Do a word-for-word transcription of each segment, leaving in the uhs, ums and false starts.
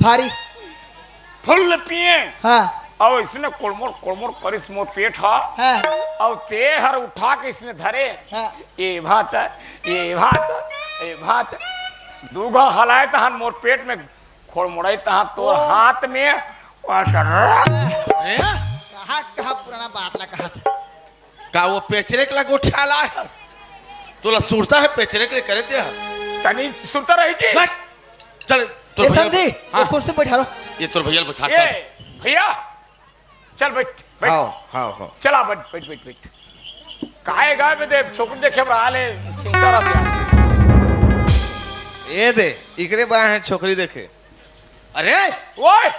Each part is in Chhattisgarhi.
भारी। फुल पिए। हाँ। अउ इसने कोड़मोड़ कोड़मोड़ करिस मोर पेट हा। हाँ। अउ ते हर उठा के इसने धरे। हाँ। ये भाचा, ये भाचा, ये भाचा। दूगो हलाए तहन मोर पेट में खोड़मोड़ाई तहन तोर ओ। हाथ में। अरे? कहा, कहा पुराना बात ला कहा था। का वो पेचरेक ला गोठा लाए हस? तोला सुरता है पेचरेक ले करे ते ह? तनी सुरता रही जी। हट! चल, तोर ए भैया समधी, हाँ। वो कुर्सी पे बैठा रहो। ये तोर भैया ल बछा, ए, चल। भैया, चल बैठ, बैठ। हाँ, हाँ, हाँ। चला बैठ, बैठ, बैठ, बैठ। काहे गाय में दे, छोकरी देखे बड़ा हाल है, चिंता रहता है। ए दे, इकरे बा है छोकरी देखे। अरे! ओए!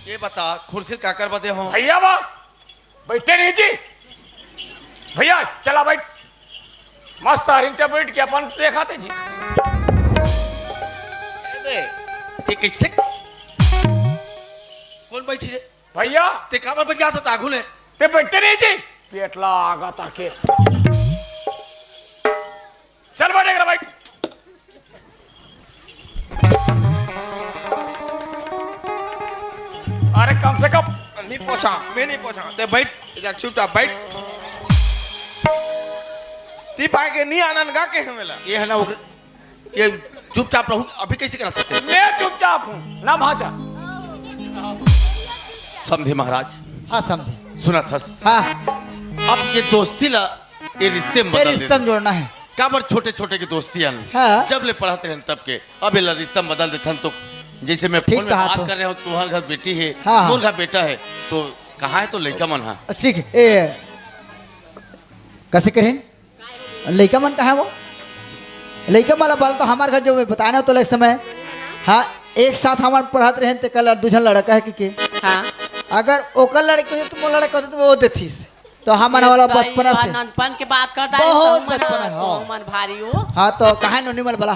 ये बता, कुर्सी काकर बदे हो? भैया बा, बैठे नहीं जी। भैया, चला बैठ। मस्त हरिंचा बैठ के अपन देखा थे जी। ए दे, ते कैसे? कौन बैठी रे? भैया। ते काबर बैठ जाता आगू ले? ते बैठे नहीं जी। पेट लागा ताके। चल बैठ, एक बैठ। अरे कम से कम। नहीं पहुंचा, मैं नहीं पहुंचा। ते बैठ, जा चुपचाप बैठ। ती पाए के नहीं आनंद गा के हमेला। ये है ना वो, ये चुपचाप रहूं, अभी कैसे कर सकते हैं? मैं चुपचाप हूँ, ना भांचा। समधी महाराज। हाँ, समधी। सुना था। हाँ। अब ये दोस्ती ला, ये रिश्ते में ये बदल रिश्ते में देते। जोड़ना है। काबर छोटे-छोटे के दोस्ती आन। हाँ। जब ले पढ़त रहन तब के, अब एला रिश्ता में बदल देथन तो जैसे मैं ठीक फोन में कहा बात तो। कर रहे हूँ, तुम्हारे घर बेटी है, हाँ, हाँ। मोर घर बेटा है, तो कहाँ है तो लइका मन हा? ठीक है, ए, कैसे करें? लइका मन कहाँ है वो? लइका मन ला बोल तो हमारे घर जो मैं बताना तो लग समय। हाँ, एक साथ हमारे पढ़त रहन ते कल दू झन लड़का है कि के? हाँ। अगर ओकर लड़के होते तो मोर लड़का होते तो वो देथिस। तो हमन ये वाला तो बचपना ये से। ननपन के बात करता है, बहुत तो हमन बचपना हा, है, तो हाँ। हमन भारी हो। हाँ, तो कहाँ नोनी मन बला?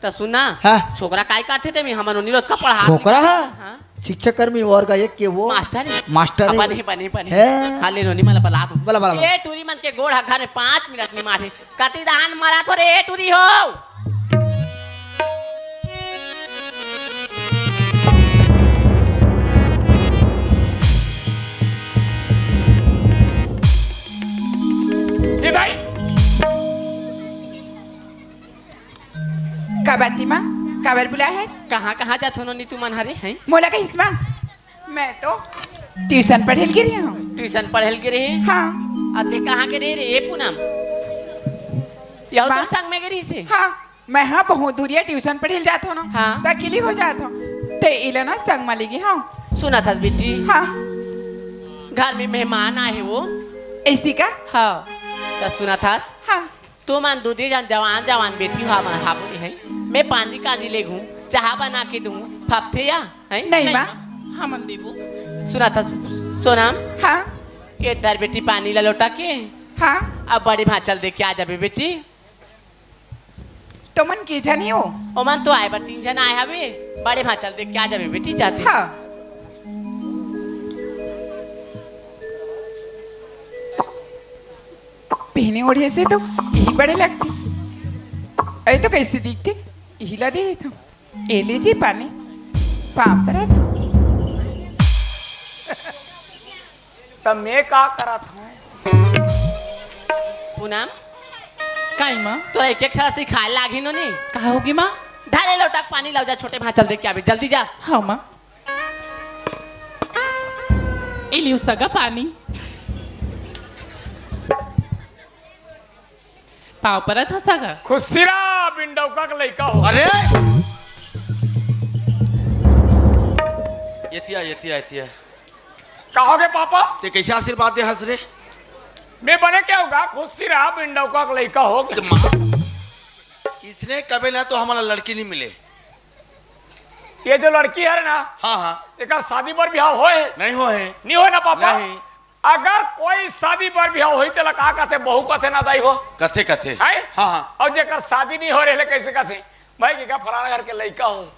तो सुना, हाँ। छोकरा काय करथे ते में हमन नोनी रोज का पढ़ा छोकरा हा? हाँ। शिक्षा कर्मी वर्ग एक के वो मास्टर है। मास्टर है। बने, बने, बने। है। हाँ, ले नोनी मन बला तू। बला, बला, बला। ये टूरी मन के गोड़ हा घर में पाँच मिनट नहीं मारे। कति दान मरा थो रे टूरी हो। ये दाई। का बात हे माँ? काबर बुलाए हस? कहाँ, कहाँ जात हो नोनी तुमन हरे, हैं? मोला कहिस माँ, मैं तो ट्यूशन पढ़े ल गे रहे हूँ। ट्यूशन पढ़े ल गे रहे? हाँ। अते कहाँ गे रहे रे, ए पूनम? यहू तो माँ? संग में गे रहे से? हाँ। मैं हा बहुत दूरिया ट्यूशन पढ़े ल जात हो ना। हाँ। त अकेली हो जात हो। ते इला ना संग मा लेगे हव। सुना थस बिट्टी? हाँ। घर में मेहमान आए हे वो। ऐसी का? हाँ। त सुना थस? हाँ। तुमन दू दे जन जवान जवान बेटी हो, हमन हाबू नहीं है। मैं पानी काजी ले घूम, चाहा बना के दूँ, फपथे या, है? नहीं नहीं माँ। माँ, हमन देबो। सुना थस सोनम? हाँ। ये धर बेटी पानी ला लोटा के। हाँ। अब बड़े भांचा ल दे के आ जाबे बेटी। तुमन के झन ही हो? ओमन तो आए बर तीन झन आए हवे। बड़े भांचा ल दे के आ जाबे बेटी जाते। हाँ। पहने ओढ़े से तो यही बड़े लगथे। अरे तो कैसे दिखथे? यही ला दे देथव। ए ले जी पानी। पाँव परत हव। त मैं का करत हूँ? पूनम, काई माँ? तोला एक एक ठा सिखाए लागही नोनी। का होगे माँ? धरे लोटा के पानी लाओ जा, छोटे भांचा ल दे के आबे, जल्दी जा। हाँ माँ। ए लियो सगा पानी। पाँव परत हव सगा। खुशी रहा, बिन डौका के लइका हो। अरे! एतिया, एतिया, एतिया। का होगे पापा? ते कैसे आशीर्वाद दे हस रे? मैं बने क्या होगा? खुशी रहा, बिन डौका के लइका हो। ते माँ, इसने कबे ना तो हमला लड़की नहीं मिले। ये जो लड़की है ना, हाँ, हाँ। एकर शादी बर बिहाव होए हे? नहीं होए हे। नहीं होए ना पापा? नहीं। अगर कोई शादी बर बिहाव होही, तेला का कथे? बहू कथे ना दाई हो? कथे, कथे। हैं? हाँ, हाँ। अउ जेकर शादी नहीं हो रहे, कैसे कथे? भाई, के का फलाना घर के लइका हो,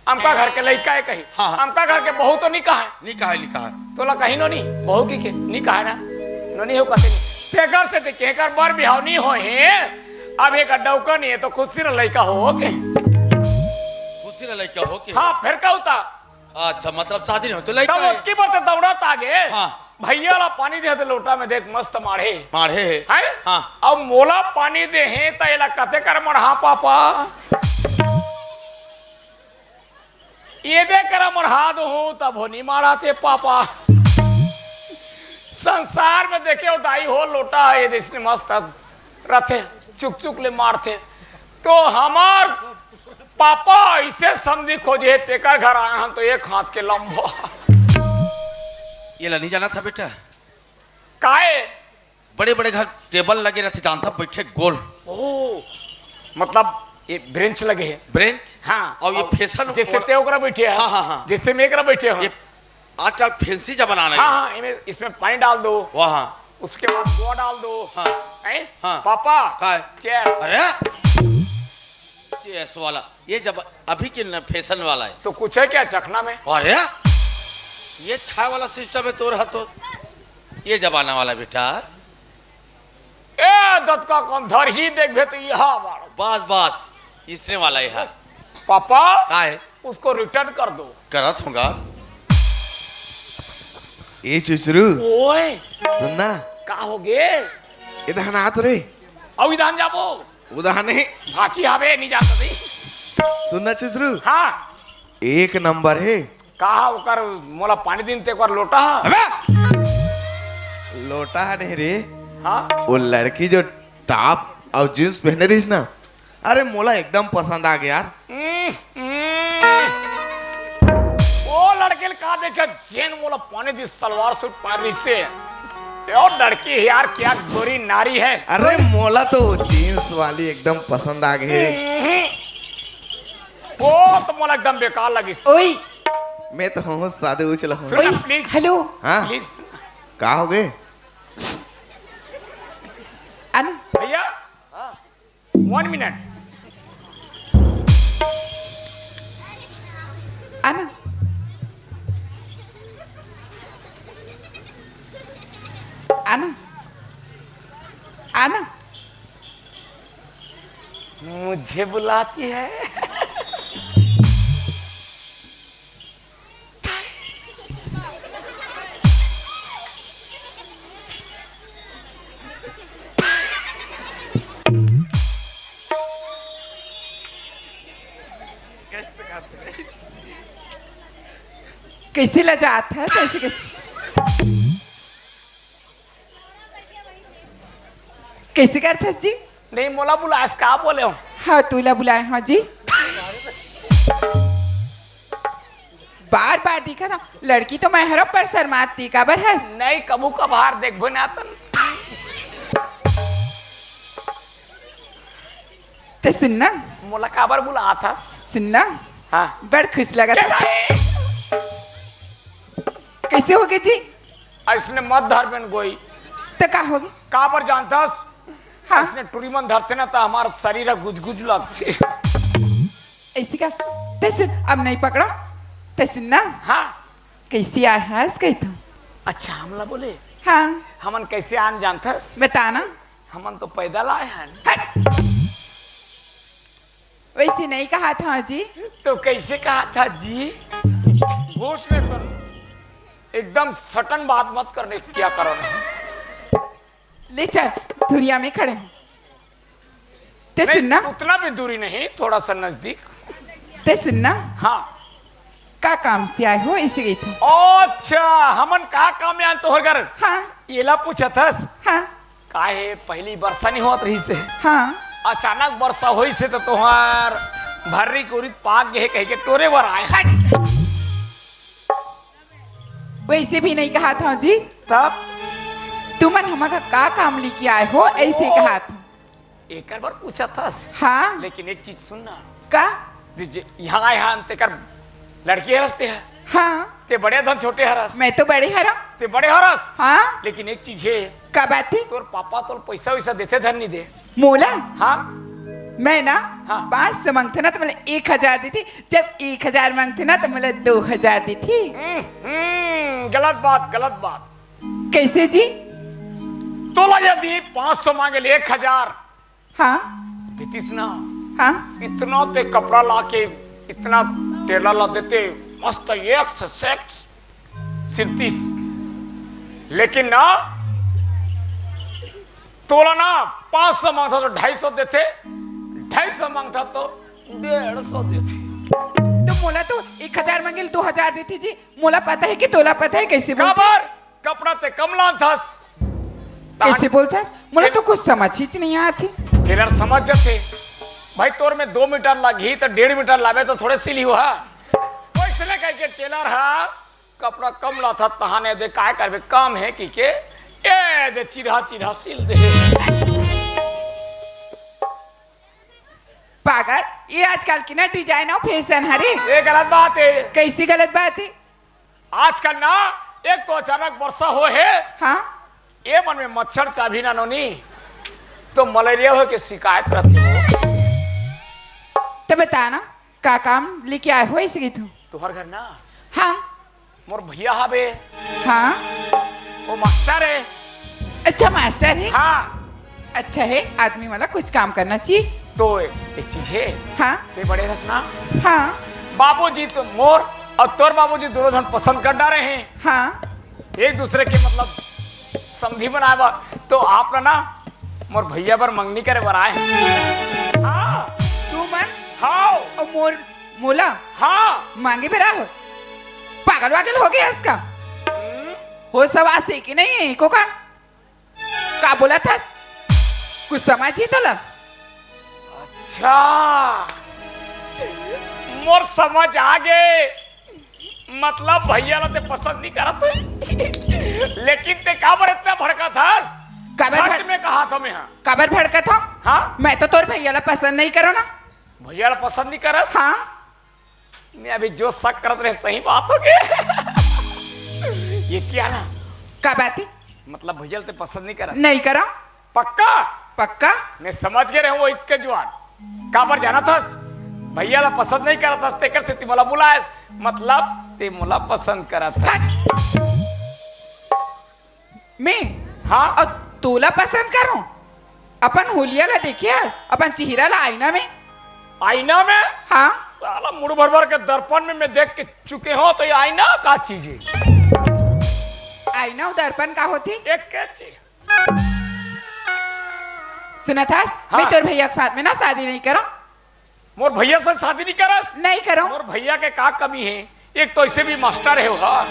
अमका घर के लइका हे कही। हाँ, हाँ। अमका घर के बहू तो नहीं कहे। नहीं कहे, नहीं कहे। तोला कही नोनी, बहू की के? नहीं कहे ना। नोनी हो कथे नहीं। तेकर से ते केकर बर बिहाव नहीं होए हे, अब एक डौका नहीं हे, तो खुशी रह लइका हो के। खुशी रह लइका हो के? हाँ, फेर का होता? अच्छा, मतलब शादी नहीं हो तो लइका तब है। ओतकी बर ते दौड़त आगे। हाँ। भैया ला पानी दे दे लोटा में, देख मस्त माढ़े। माढ़े है। हैं? हाँ। अब मोला पानी दे हे त एला कते कर मढ़ा पापा। ये दे कर मढ़ा दो हूँ तब हो नहीं माढ़ा थे पापा। संसार में देखे हो दाई हो लोटा है, ये देश में मस्त रथे, चुक चुक ले मारथे। तो हमार पापा इसे समझी खोजे, तेकर घर आए हन तो एक हाथ के लंबा। ये ला नहीं जाना था बेटा। काहे? बड़े बड़े घर टेबल लगे रहते, जानता बैठे गोल। ओ, मतलब ये ब्रेंच लगे है। ब्रेंच? हाँ। और ये फैशन जैसे वाला ते ओकरा बैठे है। हाँ, हाँ, हाँ। जैसे मैं एकरा बैठे हूँ। ये आजकल फैंसी जमाना है। हाँ, हाँ, इमे-, इसमें पानी डाल दो। वाह, हाँ। उसके बाद गोवा डाल दो। हाँ। हैं? हाँ। पापा, काय? चेस। अरे, चेस वाला, ये जब अभी के न फैशन वाला है। तो कुछ है क्या चखना में? अरे, ये खाए वाला सिस्टम है तोर हाथ तो, ये जमाना वाला बेटा। ए, दतका कौन धर ही देखबे तो यहाँ मारो। बस, बस, इसने वाला ही है। पापा, का है? उसको रिटर्न कर दो। करत होगा। ए चुचरू, ओए, सुनना। का हो गे? इधर ना तो रे। अउ इधर जाबो। उधर नहीं। भाची हवे, नहीं जानता थी। सुनना चुचरू। हाँ। एक नंबर है। कहा ओकर मोला पानी दिन ते एक बार लोटा हा? अबे! लोटा हा नहीं रे। हाँ? वो लड़की जो टॉप और जींस पहने रहीस ना, अरे मोला एकदम पसंद आ गया यार। हम्म, हम्म। वो लड़के ल का देखे, जेन मोला पानी दी सलवार सूट पहन रहीस हे। यो लड़की है यार, क्या गोरी नारी है। अरे मोला तो जींस वाली एकदम पसंद आ गई। हम्म। वो तो मोला एकदम बेकार लगिस। ओए। मैं तो हूँ साधु उचल हूँ। सुन ना, ओए, प्लीज। हेलो। हाँ? प्लीज। का हो गए? अन भैया, वन मिनट। अन अन अन मुझे बुलाती है। कैसे लजात है? कैसे, कैसे? कैसे करथस जी? नहीं, मोला बुलायस का बोले हो? हाँ, तू ला बुलाए, हाँ जी। बार बार दिखा था, लड़की तो मैं हरम पर शर्माती, काबर हस? नहीं, कभू कभार देखबो ना तन। ते सुन ना। मोला काबर बुलात हस? सुन ना। हाँ। बड़ खुश लगा था। कैसे हो गए जी? अइसने मत धर बेन गोई। त का होगे? काबर जानथस? हाँ। अइसने टुरी मन धरथे ना, त हमार शरीर ह गुजगुज लगथे। अइसे का? तइसे अब नहीं पकड़ा। तइसे ना? हाँ। कइसे आए हस कहिथंव? अच्छा, हमला बोले? हाँ। हमन कइसे आन जानथस? बता ना। हमन तो पैदल आए हन। हट। वइसे नहीं कहा था जी। तो कइसे कहा था जी? होश में कर। एकदम सटन बात मत करने, क्या कारण है? ले चल, धुरिया में खड़े हैं। ते नहीं, सुन ना। उतना भी दूरी नहीं, थोड़ा सा नजदीक। ते सुन ना। हाँ। का काम से आए हो, इसे गई थी। अच्छा, हमन का काम में आन तोहर घर? हाँ। एला पूछत हस? हाँ। काहे, पहली बरसा नहीं होत रहिस हे? हाँ। अचानक बरसा होइस हे त तोहार भर्री के उरिद पाक गे हे कहिके टोरे बर आए। हट। वैसे भी नहीं कहा था जी। तब? तुमन हमका का काम लेके आए हो, ऐसे ओ। कहा था। एकर बर पूछत हस? हाँ। लेकिन एक चीज सुन ना। का? जे, जे यहाँ आए हन, तेकर लड़की हरस ते ह। हाँ। ते बड़े धन छोटे हरस। मैं तो बड़े हरा। ते बड़े हरस। हाँ। लेकिन एक चीज हे। का बात हे? तोर पापा तोर पैसा वैसा देथे धन नहीं दे? मोला? हाँ। मैं ना हाँ। पाँच सौ मांगथे ना त मोला एक हजार देथे, जब एक हजार मांगथे ना त मोला दो हजार देथे। हम्म, हम्म, गलत बात, गलत बात। कैसे जी? तोला यदि पाँच सौ मांगे ले एक हजार, हाँ। देतिस ना। हाँ। इतना ते कपड़ा लाके इतना टेलर ला देते, मस्त एक से सेक्स सिलतीस, लेकिन ना, तोला ना, पाँच सौ मांगता तो ढाई सौ देते, ढाई सौ मांगता तो डेढ़ सौ देते। तो मोला तो एक हजार मांगे ले दो हजार देती जी। मोला पता है कि तोला पता है कैसे बोलते? काबर? कपड़ा ते कम लाथस। कैसे बोलता है? मोला तो कुछ समझ ही नहीं आती। टेलर समझ जाते भाई, तोर में दो मीटर लगही तो डेढ़ मीटर लाबे तो थोड़े सिली हुआ। वैसने कह के टेलर हा कपड़ा कम लाथा, तहाने दे काय करबे, काम है कि के, ए दे चिरहा चिरहा सिल दे। पागल, ये आजकल की ना डिजाइन अउ फैशन हरे। ये गलत बात है। कैसी गलत बात है? आजकल ना, एक तो अचानक वर्षा हो है, हाँ। ये मन में मच्छर चाभी ना नोनी, तो मलेरिया हो के शिकायत रहती हो। तो बता ना, का काम लेके आए हो ऐसे की तू? तुहर घर ना, हाँ। मोर भैया हावे। हाँ। वो मास्टर है। अच्छा, मास्टर है? हाँ। अच्छा है, आदमी वाला कुछ काम करना चाहिए। तो एक चीज है। हाँ। ते बड़े हस ना। हाँ। बाबूजी तो मोर और तोर बाबूजी दोनों झन पसंद कर डारे हैं। हाँ। एक दूसरे के मतलब समधी बनाए बर, तो आप ना, ना मोर भैया बर मंगनी करे बर आए हैं। हाँ। तू मन? हाँ। और मोर मोला? हाँ। मांगे बेरा हो? पागल वागल हो गया इसका? हम्म। हो सवास है कि नहीं है, को का? का बोला था? कुछ समझ ही तोला? अच्छा, मोर समझ आ गे। मतलब भैया ला ते पसंद नहीं करत है, लेकिन ते काबर इतना भड़का था? काबर सच भड़- में कहा था मैं, हाँ। काबर भड़का था? हाँ। मैं तो तोर भैया ला पसंद नहीं करो ना। भैया ला पसंद नहीं करस? हाँ। मैं अभी जो शक करत रहे, सही बात हो गया। ये क्या ना? का बात है? मतलब भैया ला ते पसंद नहीं करस? नहीं करो। पक्का? पक्का। मैं समझ गए रहे वो इसके जुआन। काबर जाना थस? भैया ला पसंद नहीं करत हस, तेकर से ते मोला बुलायस। मतलब ते मोला पसंद करत हस। हट। मैं? हाँ? अउ तोला पसंद करूं? अपन हुलिया ला देखिया, अपन चेहरा ला आईना में। आईना में? हाँ। साला मुड़ भर भर के दर्पण में मैं देख के चुके हो, तो ये आईना का चीज है? आईना अउ दर्पण का होती? एक के चीज। सुना था? हाँ। मैं तोर भैया के साथ में ना शादी नहीं करो। मोर भैया से शादी नहीं करस? नहीं करो। मोर भैया के का कमी है? एक तो ऐसे भी मास्टर है, हाँ।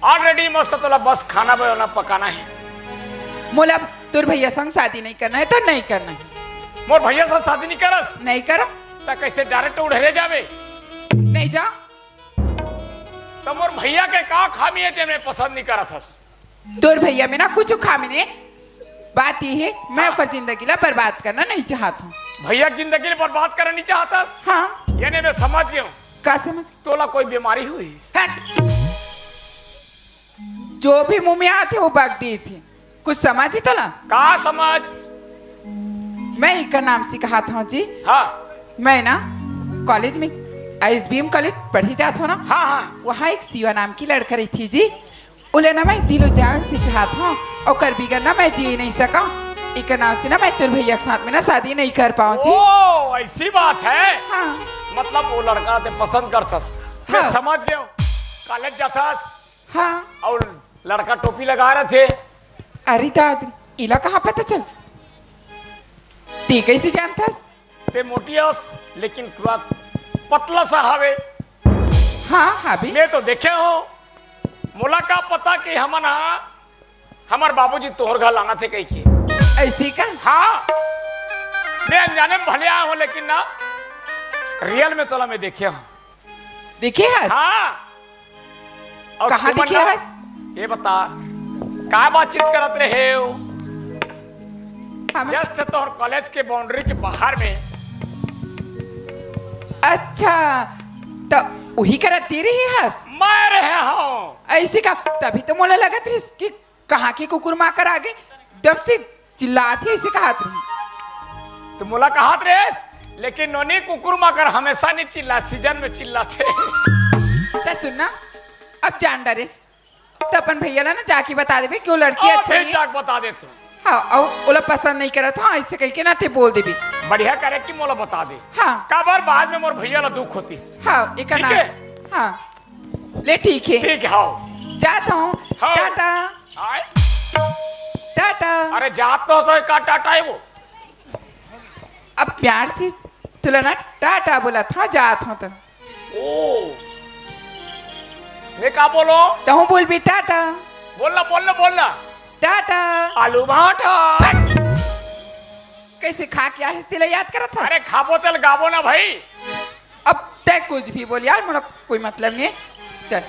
Already मस्त तोला बस खाना बनाना पकाना है। मोला तोर भैया संग शादी नहीं करना है तो नहीं करना है। मोर भैया से शादी नहीं करस? नहीं करो। तो कैसे direct उड़हरे जावे? नहीं जा। तो मोर भैया के का खामी है जे मैं पसंद नहीं करत हस? तोर भैया में ना कुछ खामी नहीं। बात ये है, मैं हाँ। ओकर जिंदगी ला बर्बाद करना नहीं चाहत हूँ। भैया के जिंदगी ला बर्बाद करना नहीं चाहत हस? हाँ। यानी मैं समझ गया हूँ। का समझ? तोला कोई बीमारी हुई? हट। जो भी मुंह में आते वो बक दी थी। कुछ समझ ही तोला? का समझ? मैं इका नाम सिखात हूँ जी। हाँ। मैं ना कॉलेज में, एसबीएम कॉलेज पढ़ी जात हूँ ना। हाँ, हाँ। वहाँ एक शिवा नाम की लड़का रही थी जी। उले ना मैं दिलो जान से चाहत हूँ, ओकर बिगर ना मैं जी नहीं सका। इका नाम से ना मैं तोर भैया के साथ में ना शादी नहीं कर पाऊँ जी। ओ, ऐसी बात है? हाँ। मतलब वो लड़का ते पसंद करथस। मैं हाँ। समझ गया हूँ। कॉलेज जाथस। हाँ। और लड़का टोपी लगा रहे थे। अरे दाद, इला कहाँ पता चल? ते कैसे जानथस? ते मोटी हस, लेकिन पूरा पतला सा हवे। हाँ, हवे। मैं तो देखे हूँ, मोला का पता कि हमन हा, हमर बाबूजी तोहर घर लाना थे कही के। ऐसी का? हाँ, मैं अनजाने में भले आया हूँ, लेकिन ना, रियल में तोला मैं देखे हूँ। देखे हस? हाँ। और कहाँ तुमन देखे ना, हस? ये बता, का बातचीत करत रहे हो? हम जस्ट तोहर कॉलेज के बाउंड्री के बाहर में। अच्छा, तो वही करत दे रही हस? मैं रहे हूँ। ऐसे का? तभी तो मोला लगत रहिस कि कहाँ के कुकुर माकर आगे दम से चिल्लात हे, ऐसे कहत रही। तो मोला कहत रेस, लेकिन नोनी कुकुर माकर हमेशा नहीं चिल्ला, सीजन में चिल्लाथे। तो सुन ना, अब जान डरेस, तो अपन भैया ला ना जाके बता देबे कि वो लड़की अच्छा नहीं है। जाके बता दे तू। हाँ, और ओला पसंद नहीं करत, हाँ, ऐसे कह के ना ते बोल देबे। बढ़िया करे कि मोला बता दे। हाँ। काबर बाद में मोर भैया ला दुख होतिस। हाँ, एकर ठीक नाम। है? हाँ। ले ठीक है। ठीक है, हाँ। जात हूँ। हाँ। टाटा। आय? टाटा। अरे जात तो सही का टाटा है वो? अब प्यार से तुला ना टाटा बोला था, जात हूँ तो। ओ। मैं का बोलो? तहूँ बोल भी टाटा। बोलना, बोलना, बोलना। टाटा। आलू भाटा। कैसे खा के आहिस तेला याद करत हस? अरे खाबो तेल गाबो ना भाई। अब तै कुछ भी बोल यार, मोला कोई मतलब नहीं है। चल।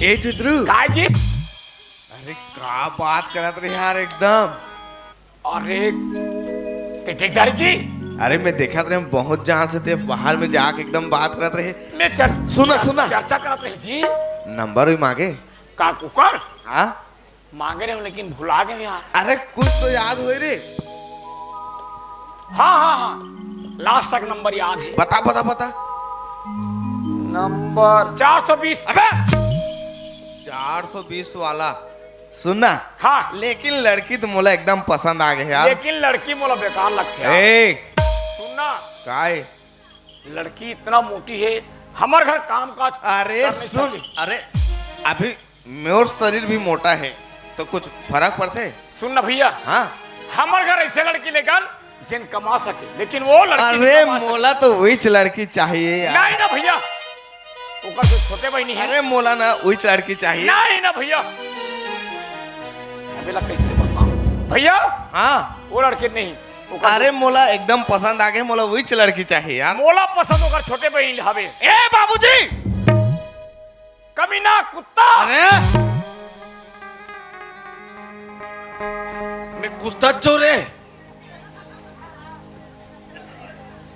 ए चुचरू। काय जी? अरे का बात करत रहे यार एकदम। अरे ते ठेकेदार जी। अरे मैं देखत रहे बहुत जहाँ से ते बाहर में जाके एकदम बात करत रहे। मैं चर-, सुना, सुना। चर्चा करत रहे जी। नंबर भी मांगे। का कुकर? हाँ। मांगे रहे लेकिन भुला गए यार। अरे कुछ तो याद होए रे। हाँ, हाँ, हाँ। लास्ट तक नंबर याद है। बता, बता, बता। नंबर चार सौ बीस। अबे! चार सौ बीस वाला। सुन ना। हाँ। लेकिन लड़की तो मोला एकदम पसंद आ गई यार। लेकिन लड़की मोला बेकार लगथे यार। ए! सुन ना। काय? लड़की इतना मोटी है, हमर घर काम काज अरे कर नहीं सुन, सके। अरे अभी मोर शरीर भी मोटा है, तो कुछ फर्क पड़थे? सुन ना भैया, हाँ। हमर घर ऐसे लड़की लेगन जेन कमा सके, लेकिन वो लड़की अरे नहीं कमा सके। मोला तो वहीच लड़की चाहिए यार। नहीं ना भैया, ओकर जो छोटे बहिनी है। अरे मोला ना वहीच लड़की चाहिए। नहीं ना भैया, अबेला कैसे बताऊं भैया? हाँ। वो लड़की नहीं, ओकर अरे मोला एकदम पसंद आ गए, मोला वहीच लड़की चाहिए यार। मोला पसंद ओकर छोटे बहिनी हवे। ए बाबूजी! कमीना कुत्ता! अरे! मैं कुत्ता चोर है।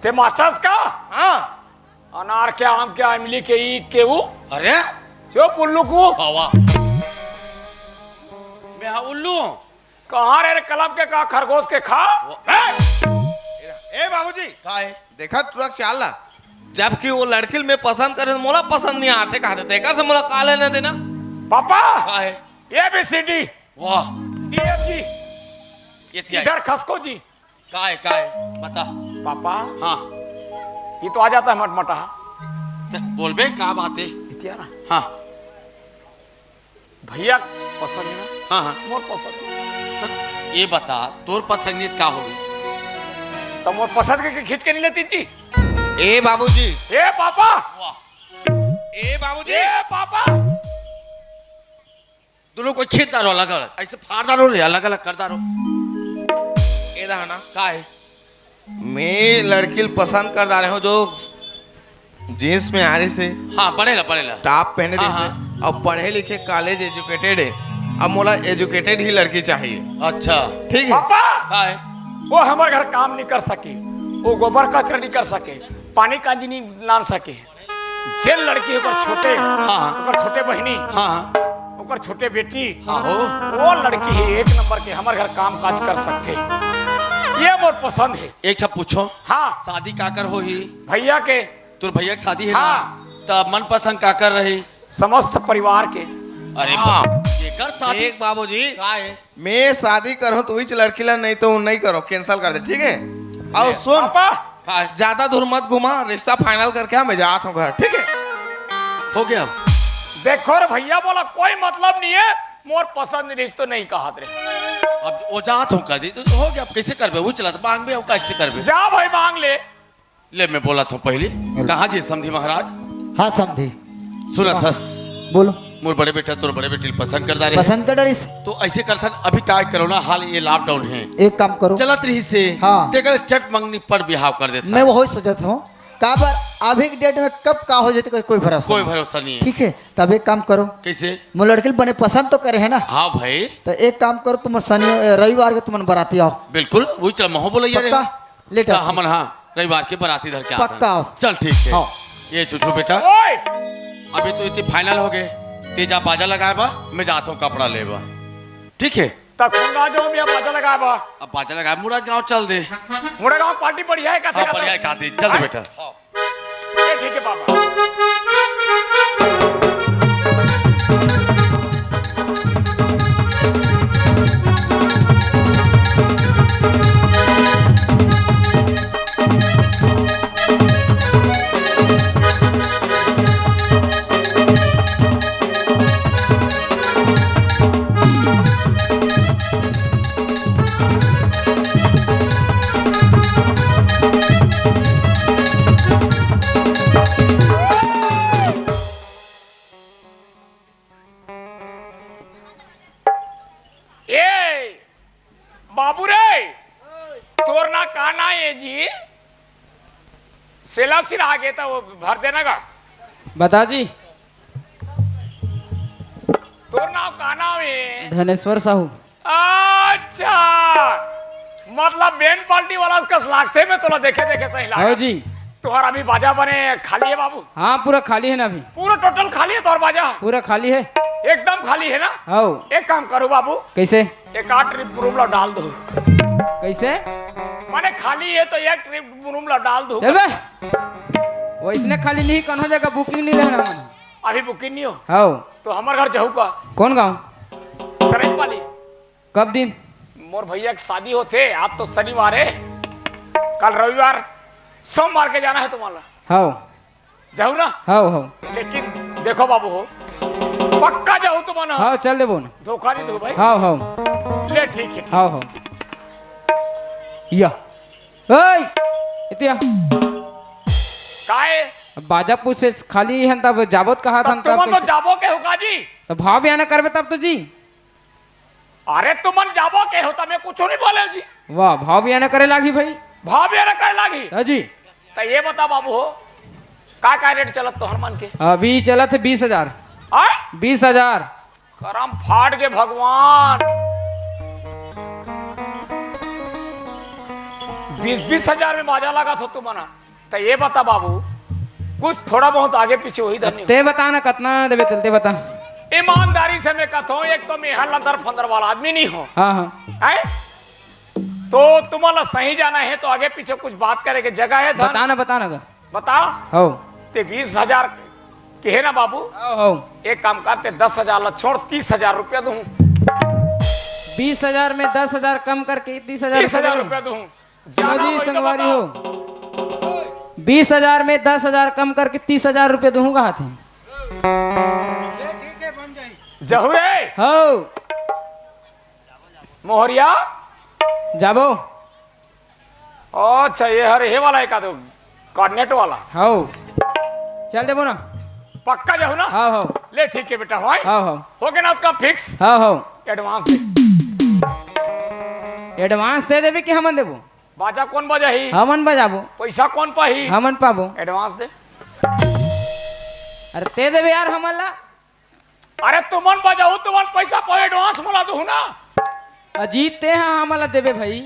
ते मास्टर्स का? हाँ। अनार के, आम के, इमली के, ईख के, ऊ। अरे? चुप उल्लू को। वाह, वाह। मैं हाँ उल्लू हूँ। कहाँ रे, रे कलम के का खरगोश के खा? वो, ए! ए बाबूजी, का है? देखा तुरक चाल ला। जबकि वो लड़की मैं पसंद करे, मोला पसंद नहीं आते कहते, देखा से मोला का लेना देना? पापा, का है? A B C D. वाह। D F G. ये क्या है? इधर खसको जी। का है, का है? बता। पापा। हाँ। ये तो आ जाता है मटमटा। तो बोलबे का बात है? इतिया ना। हाँ। भैया पसंद है ना? हाँ, हाँ। मोर पसंद। तो ये बता, तोर पसंद नहीं का होगी? तो मोर पसंद के खींच के नहीं लेती जी? ए बाबूजी। ए पापा। वाह। ए बाबूजी। ए पापा। दोनों को खींच डालो अलग-अलग, ऐसे फाड़ डालो रे, अलग-अलग कर डालो। ए रहा ना, का है? मैं लड़की ल पसंद कर डारे हूँ जो जींस में आ रही से। हाँ, पढ़ेला, पढ़ेला। टॉप पहने हाँ, रही से। हाँ। अब पढ़े लिखे, कॉलेज एजुकेटेड है। अब मोला एजुकेटेड ही लड़की चाहिए। अच्छा। ठीक है। पापा! का है? वो हमर घर काम नहीं कर सके, वो गोबर कचरा नहीं कर सके, पानी कांजी नहीं लान सके। जेन लड़की ओकर छोटे, हाँ। ओकर छोटे बहिनी, हाँ। ओकर छोटे बेटी, हाँ हो। वो लड़की ही एक नंबर के हमर घर काम काज कर सकथे। ये मोर पसंद है। एक ठा पूछो। हाँ। शादी काकर होही? भैया के। तोर भैया के शादी है हाँ। ना? त मनपसंद काकर रही? समस्त परिवार के। अरे हाँ। बा-, एकर शादी देख बाबूजी। का है? मैं शादी करहूँ तो उहीच लड़की ला, नहीं तो नहीं करो, कैंसिल कर दे, ठीक है? और सुन, पापा। हाँ। ज्यादा दूर मत घुमा, रिश्ता फाइनल करके आ, मैं जात हूँ घर, ठीक है? हो गया। देखो रे भैया, मोला कोई मतलब नहीं है, मोर पसंद रिश्तो नहीं कहत रे। अब वो जात हूँ कह दी तो हो गया, अब कैसे करबे? वो चला तो मांगबे, अब कैसे करबे? जा भाई मांग ले। ले, मैं बोला था पहले। बोलो। कहाँ जी समधी महाराज? हाँ, समधी। सुना हाँ। थस। बोलो। मोर बड़े बेटा तोर बड़े बेटी ल पसंद कर डारे। पसंद कर डारिस। तो ऐसे कर सन, अभी काय करो ना, हाल ये लॉकडाउन है। एक काम करो। चलत रही से। हाँ। तेकर चट मंगनी पर बिहाव कर देता। मैं वही सोचत हूँ, काबर अभी के डेट में कब का हो जाए, कोई, कोई भरोसा कोई नहीं। भरोसा नहीं है। ठीक है, तब एक काम करो। कैसे? मोर लड़की ल बने पसंद तो करे है ना? हाँ भाई। तो एक काम करो, तुम शनि, रविवार के तुमन बराती आओ। बिल्कुल, वही चल, महो बोला यार। पक्का? लेट तो आओ। हमन हाँ। रविवार के बराती धर के पक्का आथन। आओ। चल ठीक है। हाँ। ये चुचू बेटा, ओए! अभी तो इतनी फाइनल हो गए, ते जा बाजा लगाए बा, मैं जात हूँ कपड़ा लेबा, ठीक है? तब कौन आ जाओ भैया बाजा लगाए बा? अब बाजा लगाए, मुराद गाँव चल दे। मुराद गाँव पार्टी बढ़िया है, का हाँ, देखा बढ़िया था? है, खाती, चल दे हाँ? बेटा। हाँ। ये ठीक है बाबा। तोर ना का ना ये जी? सेला सिरा गे त वो भर देना का। बता जी। तोर नाव का नाव हे? धनेश्वर साहू। अच्छा, मतलब बेन पार्टी वाला कस लागथे, मैं तोला देखे देखे सही लागे। हाँ जी। तुहर अभी बाजा बने खाली हे बाबू? हाँ, पूरा खाली हे ना अभी। पूरा टोटल खाली हे तोर बाजा? पूरा खाली हे। एकदम खाली हे ना? हाँ। एक काम करो बाबू। कैसे? एक आठ ट्रिप बुरुम ला डाल दो। कैसे? माने खाली हे तो एक ट्रिप बुरुम ला डाल दो। चल बे। वैसने खाली नहीं, कोनो जगह बुकिंग नहीं लेना मन। अभी बुकिंग नहीं हो? हाँ। तो हमर घर जाहू का? कौन गाँव? सरई पाली। कब दिन? मोर भैया के शादी होथे, आज तो शनिवार हे, कल रविवार, सोमवार के जाना हे तुम्हारा। हाँ। जाहू ना? हाँ, हाँ। लेकिन देखो बाबू हो, पक्का जाहू तुमन। हाँ, चल देबो ना। धोखा नहीं दो भाई। हाँ, हाँ। ले ठीक हे, ठीक। हाँ, हाँ। या। ओए, एती आ। काय? बाजा पूछे खाली हन तब जाबो त कहा तब हन तब तुमन तो कैसे? जाबो के हो का जी? तो भाव बियाना करबे तब तो जी। अरे तुमन जाबो के हो तब मैं कुछ नहीं बोले जी। वाह, भाव बियाना करे लागी भाई। भाव बियाना करे लागी। हाँ जी। तो ये बता बाबू हो, का का रेट चलत तोहर मन के? अभी चलत हे बीस हजार। आय? बीस हजार। करम फाट के भगवान। बीस बीस हजार में बाजा लागत हो तुमन। त ये बता बाबू, कुछ थोड़ा बहुत आगे पीछे होही धनी हो। ते बता ना, कतना देबे तेल, ते बता। ईमानदारी से मैं कहत हूँ, एक तो मैं हल्ला दर फंदर वाला आदमी नहीं हो। हाँ, हाँ। हैं? तो तुमन ला सही जाना हे तो आगे पीछे कुछ बात करे के जगह हे धन। बता ना, बता ना गा। बता। हो। ते बीस हजार के हे ना बाबू? हो, हो। एक काम कर, ते दस हजार ला छोड़, तीस हजार रुपया दूँ। बीस हजार में दस हजार कम करके तीस हजार तीस हजार रुपया रुपया दूँ। दूँ। जाना जी, होई तो संगवारी बता। हो। बीस हजार में दस हजार कम करके तीस हजार रुपया दूँ कहा थे। जहू रे। हो। मोहरिया। जाबो। अच्छा, ये हर हे वाला एक आधो कोऑर्डिनेट वाला। हौ। चल देबो ना। पक्का जाहू ना? हौ, हौ। ले ठीक हे बेटा, हौ। हौ, हौ। हो गे ना आपका फिक्स? हौ, हौ। एडवांस दे। एडवांस ते देबे कि हमन देबो? बाजा कोन बजाही? हमन बजाबो। पैसा कोन पाही? हमन पाबो। एडवांस दे। अरे ते देबे यार हमन ला। अरे तुमन बजाहू, तुमन पैसा पाहू, एडवांस मोला दूहू ना। अजी, तेहा हमला देबे भाई।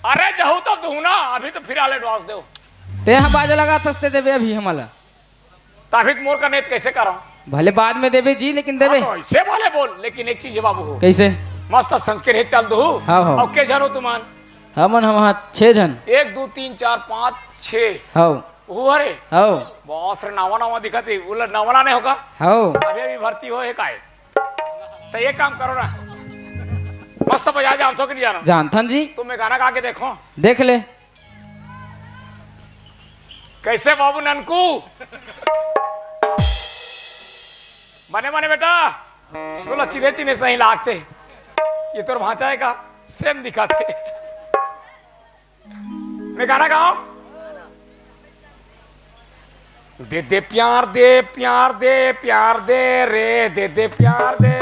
अरे जाहू तब दूहू ना, अभी तो फिलहाल एडवांस देव। तेहा बाजा लगाथस ते देबे अभी हमला। तभी तो मोर कने हे त कैसे करव? भले बाद में देबे जी, लेकिन देबे। हाँ, तो ऐसे भले बोल, लेकिन एक चीज हे बाबू हो। कैसे? मस्त संस्कृत हे, चल दूहू। हाँ, हाँ। अउ के झन हो तुमन? हमन हम हाँ छे झन। एक, दू, तीन, चार, पाँच, छे। हाँ। वो हरे? हौ। बॉस रे, नवा नवा दिखत हे, वो नवा नवा नहीं होगा? हौ। अभी अभी भर्ती होय हे काय? तो ये काम करो ना, मस्त बजा जानथो कि नहीं जानो? जानथन जी। तुम एक गाना गा के देखो। देख ले। कैसे बाबू ननकू? बने बने बेटा, तोला चिन्हे चिन्हे सही लागथे। ये तोर भांचा हे का? सेम दिखत हे। मैं गाना गाओ। दे दे प्यार दे, प्यार दे, प्यार दे रे, दे दे प्यार दे।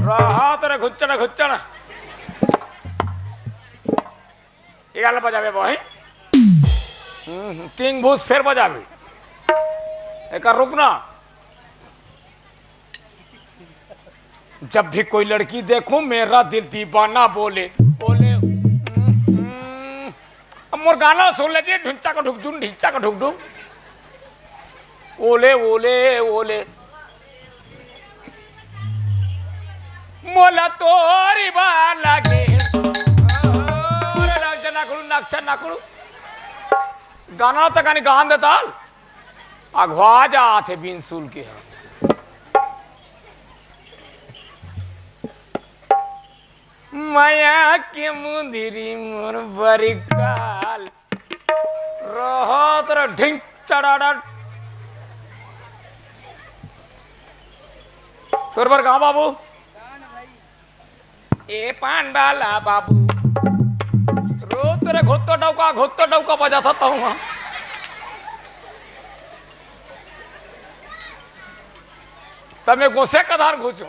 रहा तेरे घुच्चड़ घुच्चड़। ये गाना बजाबे भाई। हम्म, तीन भूस फेर बजाबे। एक रुक ना। जब भी कोई लड़की देखूं, मेरा दिल दीवाना बोले, बोले, हम्म। अब मोर गाना सुन ले जी, ढुंचा का ढुकढुन, ढिंचा का ढुकढुन। ओले, ओले, ओले। मोला तोरी बार लागे। अरे, नक्शा नकलू, नक्शा नकलू। गाना तक गान देता। अघवा जात हे बिन सुल के ह। मया के मुंदरी मोर बरिकाल। रहत रे ढिंग चढ़ाड़ा। तोर बर गाँव बाबू। ए पान वाला बाबू, रोज तेरे घोत्तो डौका, घोत्तो डौका बजाता था वहाँ। तब मैं गोसे कधार घुसो।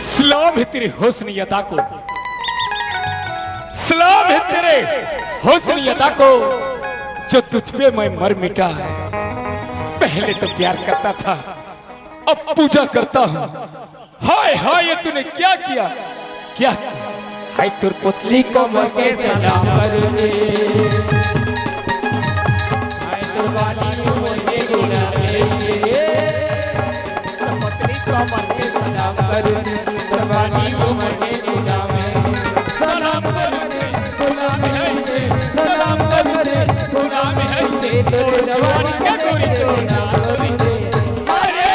सलाम है तेरे हुस्न अदा को, सलाम है तेरे हुस्न अदा को, जो तुझ पे मैं मर मिटा। पहले तो प्यार करता था, अब पूजा करता हूँ। हाय हाय, ये तूने क्या किया, क्या किया? हाय तोर पुतली कमर के सलाम करूँ जी, हाय तोर बाली उमर के गुलाम है जी, तोर पुतली कमर के सलाम करूँ जी, तोर बाली उमर के गुलाम है, सलाम करूँ जी, गुलाम है जी, सलाम करूँ जी, गुलाम है जी, तोर जवानी के डोरी तोड़ना करूँ जी। अरे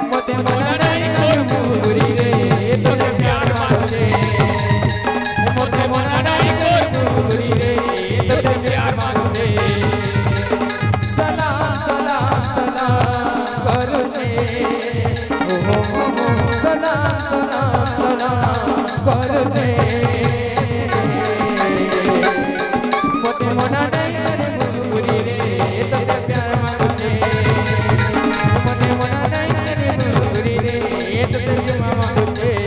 मोते मोना नहीं तोर मुगरी रे, तोते प्यार मांगू रे। मोते मोना नहीं तोर मुगरी रे, तोते प्यार मांगू रे। सलाम सलाम सलाम करूँ रे। ओ हो हो हो, सलाम सलाम सलाम करूँ रे। मोते मोना नहीं तोर मुगरी रे, तोते प्यार मांगू रे। मोते मोना नहीं तोर मुगरी रे, तोते प्यार मांगू रे।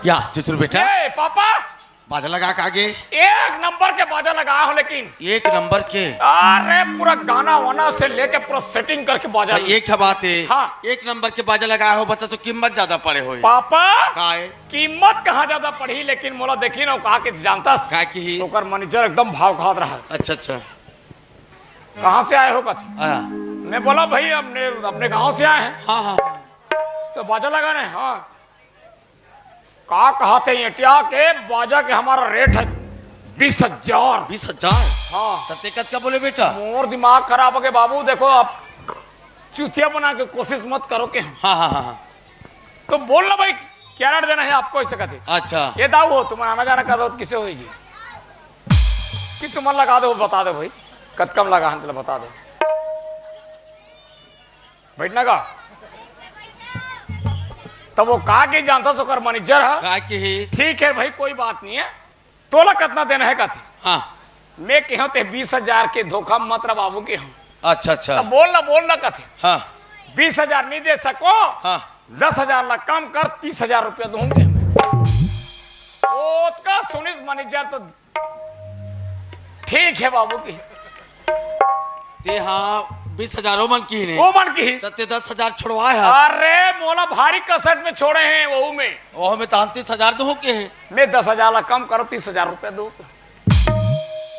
या चुचुर बेटा, ए पापा, बाजा लगा के आगे। एक नंबर के बाजा लगा हो, लेकिन एक नंबर के। अरे, पूरा गाना वाना से लेके पूरा सेटिंग करके बाजा। तो एक ठा बात है, हाँ। एक नंबर के बाजा लगा हो, बता तो कीमत ज्यादा पड़े हो। पापा, काय? कीमत कहाँ ज्यादा पड़ी, लेकिन मोला देखी ना, कहा के जानता। का की? ओकर मैनेजर एकदम भाव खात रहा। अच्छा, अच्छा। कहाँ से आए हो, कथे? हाँ। मैं बोला, भाई, अपने, अपने गांव से आए हैं। हाँ, हाँ, हाँ। तो बाजा लगाने, हाँ। का कहा थे एटिया के बाजा के हमारा रेट है बीस हजार। बीस हजार? हाँ। तब ते कतका बोले बेटा? मोर दिमाग खराब हो गए बाबू, देखो आप चूतिया बना के कोशिश मत करो के। हाँ, हाँ, हाँ, हाँ। तो बोल ना भाई, क्या रेट देना है आपको, ऐसे कहते। अच्छा। ये दाऊ हो, तुम आना जाना कर रहे हो तो किसे होगी कि तुम लगा दो, बता दो भाई, कतकम लगा हम, चलो बता दो। बैठना का? तब वो का के जानता सो कर मैनेजर है। का के ही? ठीक है भाई, कोई बात नहीं है। तोला कितना देना है कथे? हाँ। मैं कहूँ ते बीस हजार के धोखा मत रहा बाबू के हूँ। अच्छा, अच्छा। तब बोल ना, बोल ना कथे। हाँ। बीस हजार नहीं दे सको। हाँ। दस हजार ला कम कर, तीस हजार रुपया दूंगे मैं। ओतका सुनिस मैनेजर तो ठीक है बाबू की। ते हाँ, बीस हजार ओ मन की नहीं। ओ मन की। त ते दस हजार छोड़वाए हस। अरे, मोला भारी कसट में छोड़े हैं, वहू में। ओह में तो हम तीस हजार दो के हैं। मैं दस हजार ला कम करो, तीस हजार रुपया दो।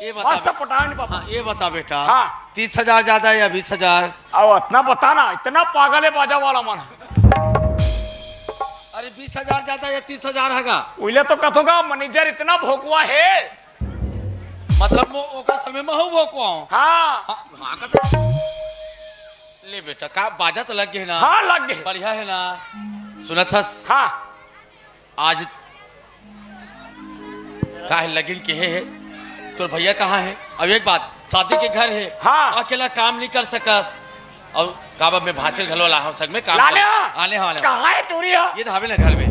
ये बता मस्त बे-, पटान बाबा। हाँ, ये बता बेटा। हाँ। तीस हजार ज्यादा या बीस हजार? अब इतना बता ना, इतना पागल है बाजा वाला मन। अरे, बीस हजार ज्यादा या तीस हजार हैगा? उइले तो कथूंगा, मैनेजर इतना भोकवा है। मतलब, वो ओकर समय में हूँ भोकवा हूँ। हाँ। हाँ, हाँ, कथू। ले बेटा, का बाजा तो लग गए ना? हाँ, लग गए। बढ़िया है ना? सुनत हस? हाँ। आज काहे लगिन के हे, हे? तोर भैया कहाँ है? अब एक बात, शादी के घर है, हाँ। अकेला काम नहीं कर सकस। और काबर मैं भाचल घलो ला हूँ संग में काम लाले कर। हाँ। आने वाले कहाँ है टूरी हा? ये धावे ना घर में।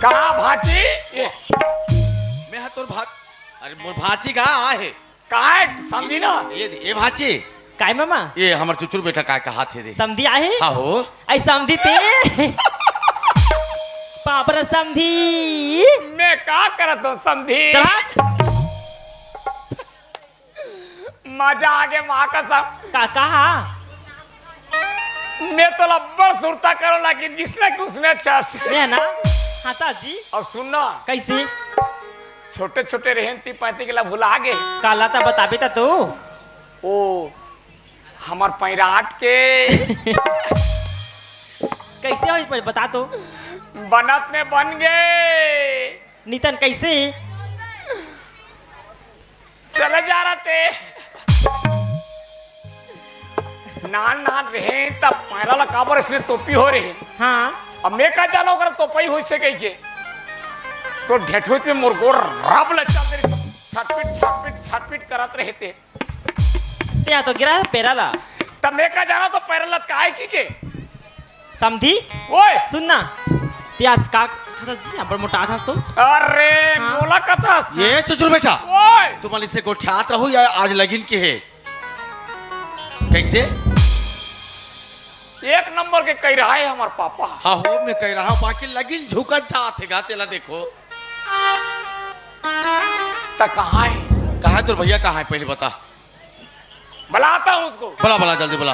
कहाँ भाची? ये। मैं हा तोर भाच-, अरे मोर भाची का आ है? काय समझी ना? ये, ये भाची। काय मामा? ये हमर चुचुर बेटा काय कहा थे रे? समधी आहे? हाँ हो। आई समधी ते। पापरा समधी। मैं का करत हूँ समधी? चल हट। मजा आगे माँ कसम। का कहा? मैं तो लब्बर सुरता करो, लेकिन जिसने कि उसने अच्छा से। मैं ना, हाँ ताजी। और सुन ना। कैसे? छोटे-छोटे रहेन ती पैती के ला भुला गे। काला ता बताबे ता तो। ओ, हमर पैराट के। कैसे होइस पहले बता तो। बनत में बन गे। नितन कैसे? चले जा रहा ते। नान नान रहे तब पैरा ला काबर इसने तोपी हो रहे। हाँ। अब मैं का जानो ओकरा तोपई होइसे कहि के। तो ढेठुत में मोर गोड़ रब ले चल दे। छटपिट, छटपिट, छटपिट करत रहे ते। ते आ तो गिरा है पैरा ला। तब मैं का जाना तो पैरा लटकाए की के? समधी? ओए! सुन ना। ते आज का खाथस जी? अब्बड़ मोटा खाथस तो। अरे, हाँ। मोला कथस। ये चुचुर बेटा। ओए! तुमन इसे गोठियात रहू या आज लगिन के है? कैसे? एक नंबर के कहि रहा है हमर पापा। हाँ हो, मैं कहि रहा हूँ, बाकी लगिन झुकत जात है गा, तेला देखो। त कहाँ है? कहाँ है तोर भैया, कहाँ है पहले बता। बुलाता हूँ उसको। बुला, बुला, जल्दी बुला।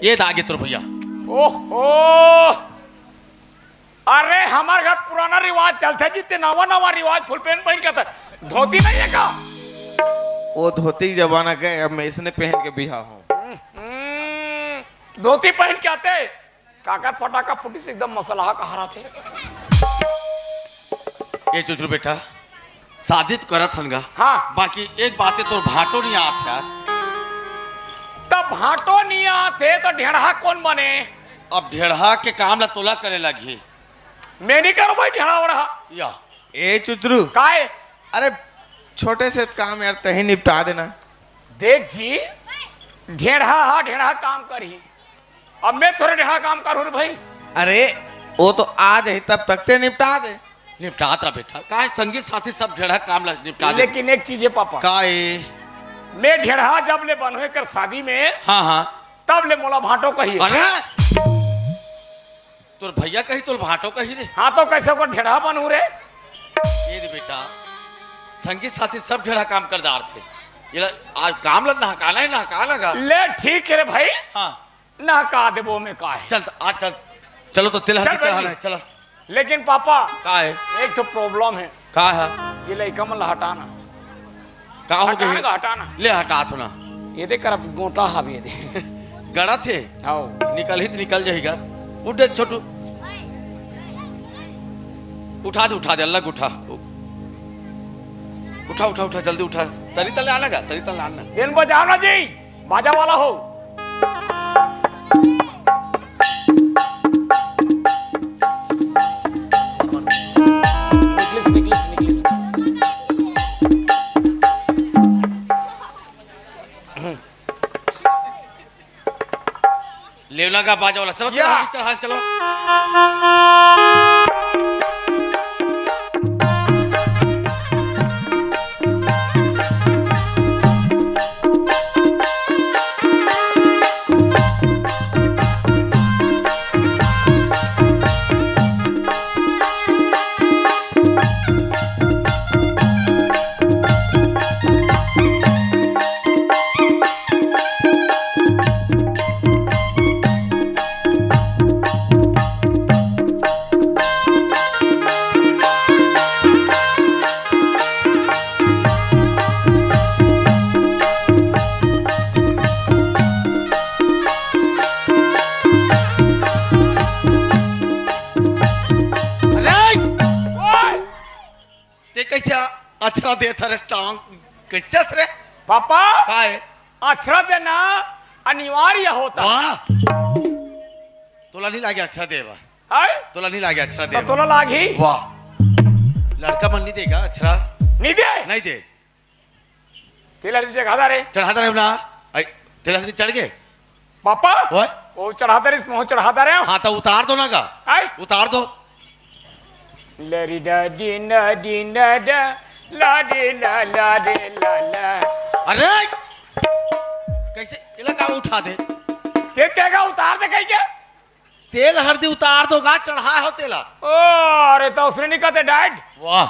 ये दा आगे तोर भैया। ओहो, अरे, हमर घर पुराना रिवाज चलथे जी, ते नवा नवा रिवाज फुल पैंट पहन के त धोती नहीं है का? वो धोती के जमाना गए, अब मैं इसने पहन के बिहा हूँ। हम्म, धोती पहन के आते, काकर फटाका फुटी से एकदम मसलहा कहा रहा थे। ए चुचरू बेटा, शादी तो करत हन गा। हाँ। बाकी एक बात है, तोर भाटो नहीं आत यार। तब भाटो नहीं आते तो ढेढ़ा कौन बने? अब ढेढ़ा के काम ला तोला करे लगही। मैं नहीं करूँ भाई ढेढ़ा वढ़ा। या। ए चुचरू। काय? अरे छोटे से काम यार, तही निपटा देना। देख जी, ढेढ़ा हा ढेढ़ा काम करही, अब मैं थोड़े ढेढ़ा काम करूँ रे भाई। अरे वो तो आ जाही, तब तक ते निपटा दे। निपटात रह बेटा, का हे, संगी साथी सब ढेढ़ा काम ला निपटा दे। लेकिन एक चीज हे पापा। का हे? मैं ढेढ़ा जब ले बनहूं एकर शादी में, हाँ, हाँ। तब ले मोला भांटो कही। अरे! तोर भैया कही, तोर भांटो कही रे। हाँ, तो कइसे ओकर ढेढ़ा बनहूं रे? ए रे बेटा, संगी साथी सब ढेढ़ा काम कर डारथे। एला आज काम ला नहकाना हे, नहका लगा। ले ठीक हे रे भाई। हाँ। नहका देबो में का हे। चल, आज चल। चलो तो तेल चल हल्दी चढ़ाना हे, चल। लेकिन पापा, का हे? एक ठो problem हे। का हे? ये लइका मन ला हटाना। का हो हटाना गे? का हटाना? ले हटात हों ना। ये देख कर अब गोटा हवे ये दे। गड़ा थे? हाँ। निकलही त निकल जाही गा। उठ दे छोटू। उठा दे, उठा दे, अलग उठा। उठा, उठा, उठा, जल्दी उठा। तरी तले आना गा, तरी तले आना। बेल बजाओ ना जी। बाजा वाला हो। निकलिस, निकलिस, निकलिस। लेवना का बाजा वाला। चलो, चलो, या। जल्दी चढ़ा, चलो। अरे! ओए! ते कइसे अछरा देत हस रे टांग? कइसे हस रे? पापा, का हे? अछरा देना अनिवार्य होता। वाह! तोला नहीं लागे अछरा देबा? हैं? तोला नहीं लागे अछरा तो देबा? तोला लागही? वाह! लड़का मन नहीं देगा अछरा? नहीं दे? नहीं दे। तेल हल्दी चढ़ा दे रे। चढ़ा दे रे ना। आई, तेल हल्दी चढ़ गे? पापा, ओए? वो चढ़ा दे रे, इसमें वो चढ़ा दे रे। हाँ, तो उतार दो ना का? आय? उतार दो। लरी डा डी ना डी ना डा, ला डी ला ला डी ला ला। अरे! कइसे? एला का उठा दे? तें कहेगा उतार दे कहिके? तेल हल्दी उतार दो गा, चढ़ाय हो तेला। ओ, अरे तो उसने नहीं कहते डाइट। वाह।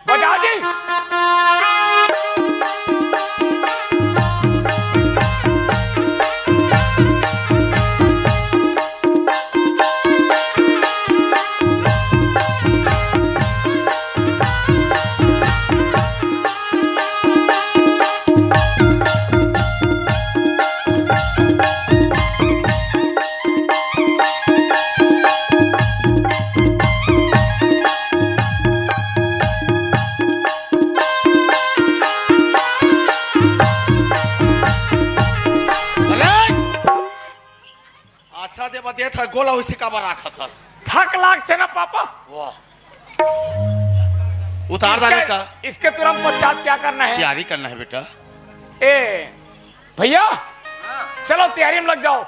बजाओ जी। अरे! अच्छा दे बा, देत हस गोला उसी काबर राखत हस। थक लागथे ना पापा। वाह। उतार डाले इसके, का? इसके तुरंत पश्चात क्या करना है? तैयारी करना है बेटा। ए, भैया, हाँ। चलो तैयारी में लग जाओ।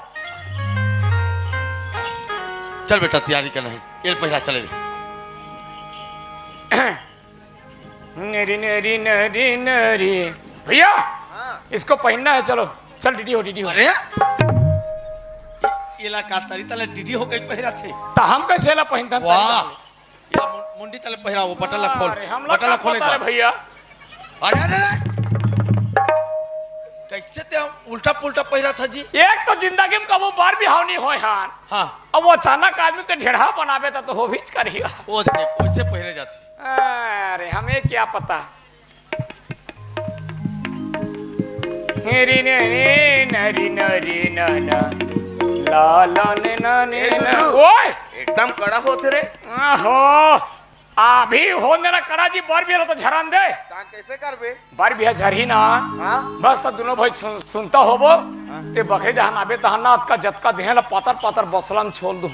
चल बेटा, तैयारी करना है। ये पहिरा चले। नरी, नरी, नरी, नरी। भैया, हाँ। इसको पहनना है, चलो। चल, डीडी हो, डीडी हो। अरे? ये ला का तरी तले डीडी हो गई पहिरा थे। तो हम कैसे ला पहनता वाह। ये ला मु-, मुंडी तले पहिरा, वो बटन ला खोल। अरे, हम लोग बटन ला का खोल एक पता है बार। भैया। अरे, अरे, अरे। कैसे ते उल्टा पुल्टा पहिरा था जी? एक तो जिंदगी में कबो बर बिहाव नहीं होय हान। हाँ। अब वो अचानक आदमी ते ढेढ़ा बनावे था तो हो भी कर ही। वो देख, वैसे पहिरे जाते। अरे, हमें क्या पता। हेरी ने रे, नरी नरी नना। ला ला ने ना ने ए, ना। सुधरू। ओए! एकदम कड़ा होत रे। आहो, अभी हो ने ना कड़ा जी, बर बिहा तो झरान दे। तान कैसे करबे? बर बिहा झरही ना। हाँ? बस तो दोनों भाई सुन, सुनता होबो। हाँ। ते बखरी दहन आबे तहन ना अतका जतका देहन ला पातर पातर बसला में छोल दूँ।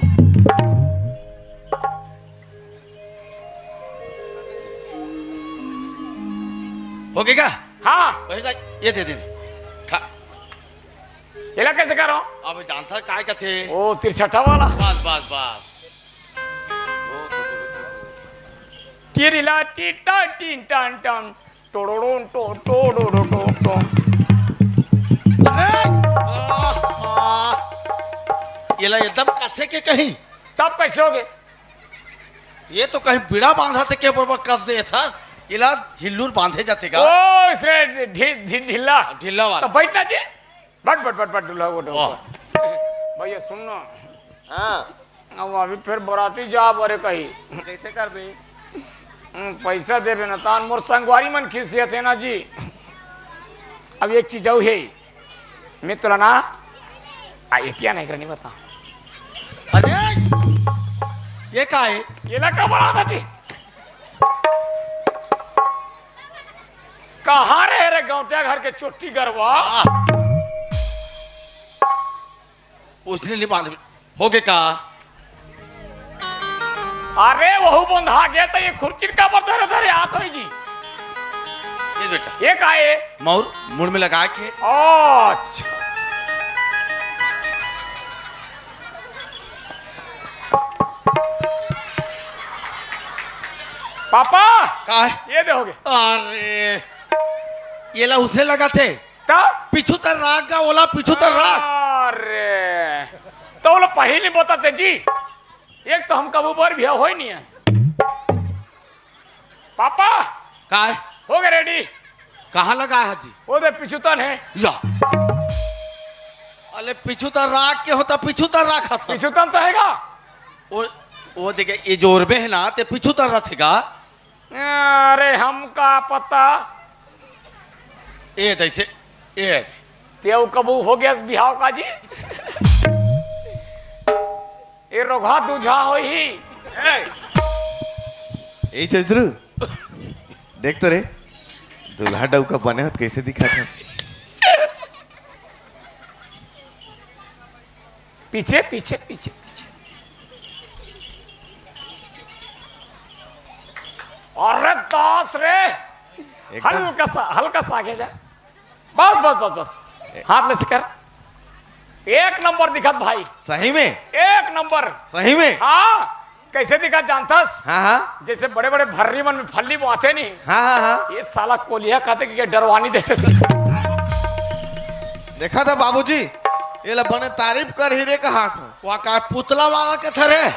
हो गया क्या? हाँ। वही जा, ये दे दे। खा। एला कैसे करो? अब जानता काय कथे? ओ, तिरछटा वाला। बस, बस, बस। ओ, गिरिला टी टन टीन टन टन, टोड़ोड़ोन टो, टोड़ोड़ो टो, टो। अरे! आह, आह। येला एकदम कसे के कहीं। तब कैसे होगे? ये तो कहीं बीड़ा बांधा थे के बरोबर कस दे थस। येला हिल्लूर बांधे जाथे का? ओ, इसने ढी-, ढी-, ढीला। ढीला वाला। तो बैठना जी। बट, बट, बट, बट, ढीला वो ढीला। वाह। भैया सुन ना। हाँ। अब अभी फिर बराती जा बरे कही। कैसे करबे? हम्म, पैसा देबे ना, तान मोर संगवारी मन खिसिया थे ना जी। अब एक चीज अउ हे, मैं तोला ना, आ, एतिया नहीं करनी बता। अरे, ये का है? ये ला का बड़ा था जी? कहाँ रहे रे गौटिया घर के चोटी गरवा? आह। उसने नहीं बांध, हो गए का? अरे, वहू बंधा गया तो ये खुरचिन का पर धरे धरे हाथ होई जी। ये बेटा। ये का है? मौर मुड़ में लगा के। अच्छा। पापा। का है? ये दे हो गए। अरे, ये ला उसे लगा थे। त? पीछू तर राख गा, ओला पीछू तर राख। अरे, तो ओला पहिले बताते जी। एक तो हम कबू बर भी होई नहीं है। पापा। काय? हो गए रेडी। कहाँ लगा है जी? वो दे पीछू तन है। या। अले पीछू तर राख के होता, पीछू तर राख था। पीछू तन तो हैगा। वो, वो देखे, ये जोर में है ना, ते पीछू तर रखेगा। अरे, हम का पता। ए, जैसे, ए। तेऊ कबू हो गया बिहाव का जी? ए रोघा दूझा होई ही। ए चचरू, देख तो रे, दूल्हा डौका बने होत कैसे दिखा था। पीछे, पीछे, पीछे, पीछे। अरे दास रे, एकदम। हल्का सा, हल्का सा आगे जा। बस, बस, बस, बस। हाथ ले सिकर। एक नंबर दिखत भाई। सही में? एक नंबर। सही में? हाँ। कैसे दिखा जानथस? हाँ, हाँ। जैसे बड़े-बड़े भर्री मन में फल्ली बोआथे नहीं। हाँ, हाँ, हाँ। ये साला कोलिया खाते के डरवानी देथे। देखा था बाबूजी, ये ला बने तारीफ कर ही रे कहा था। वा का पुतला वाला के थरे।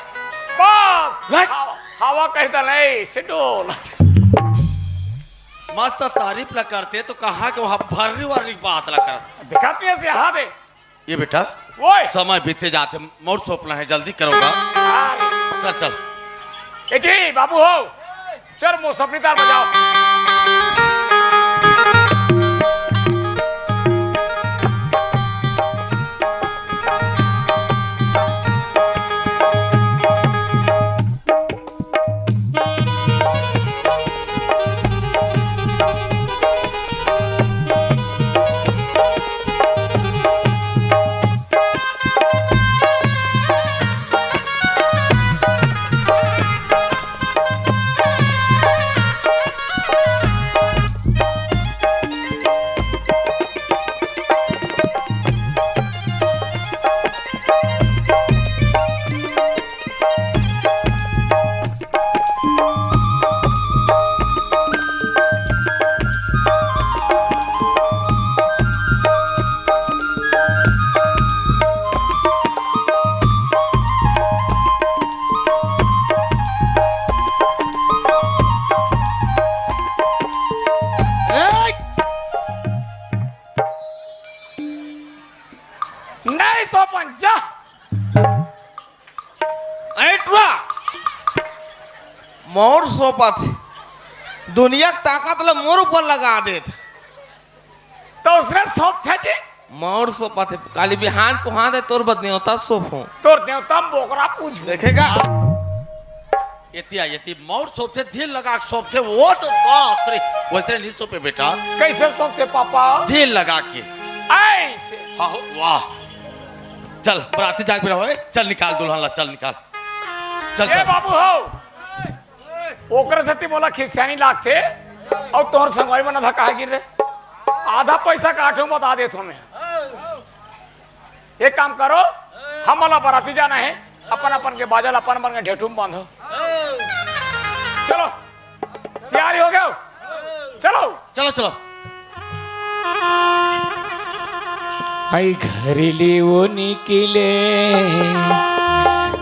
बस। हट। हवा, हवा कहता नहीं, सिडोल। मस्त तारीफ ला करते तो कहा के वहाँ भर्री वर्री बात ला करत। दिखाती है से हाथ है। ये बेटा, ओए! समय बीते जाथे, मोर सौंपना है, जल्दी करोगा। अरे। चल, चल। ए जी, बाबू हो, चल, मोर सपनी तार बजाओ। नहीं सौंपन जा। ऐ टुरा, मोर सौंपत हे। दुनिया के ताकत ल मोर ऊपर लगा देत। तो उसने सौंप थे जी? मोर सौंपत हे। काली बिहान पुहा दे तोर बद नेवता सौंपहूं। तोर देवता बोकरा पूछ। देखेगा? एतिया, एती मोर सौंपथे, दिल लगा के सौंपथे, वो तो बाप रे, वैसे नहीं सौंपे बेटा। कैसे सौंपथे पापा? दिल लगा के। ऐसे। हाँ हो, वाह। चल, बराती जाके रहो, ए? चल निकाल दुल्हन ला, चल निकाल। चल, ए चल। बाबू हो, ओकरे सेती मोला खिसियानी लागथे, अउ तोर संगवारी मन आधा काहे गिन रे? आधा पैसा काटू बता देत हूँ मैं। एक काम करो, हमन ला बराती जाना हे, अपन अपन के बाजा ला अपन अपन के ढेठू में बांधो। चलो। तैयारी हो गयो? चलो। चलो, चलो। आई घर ले वो निकले,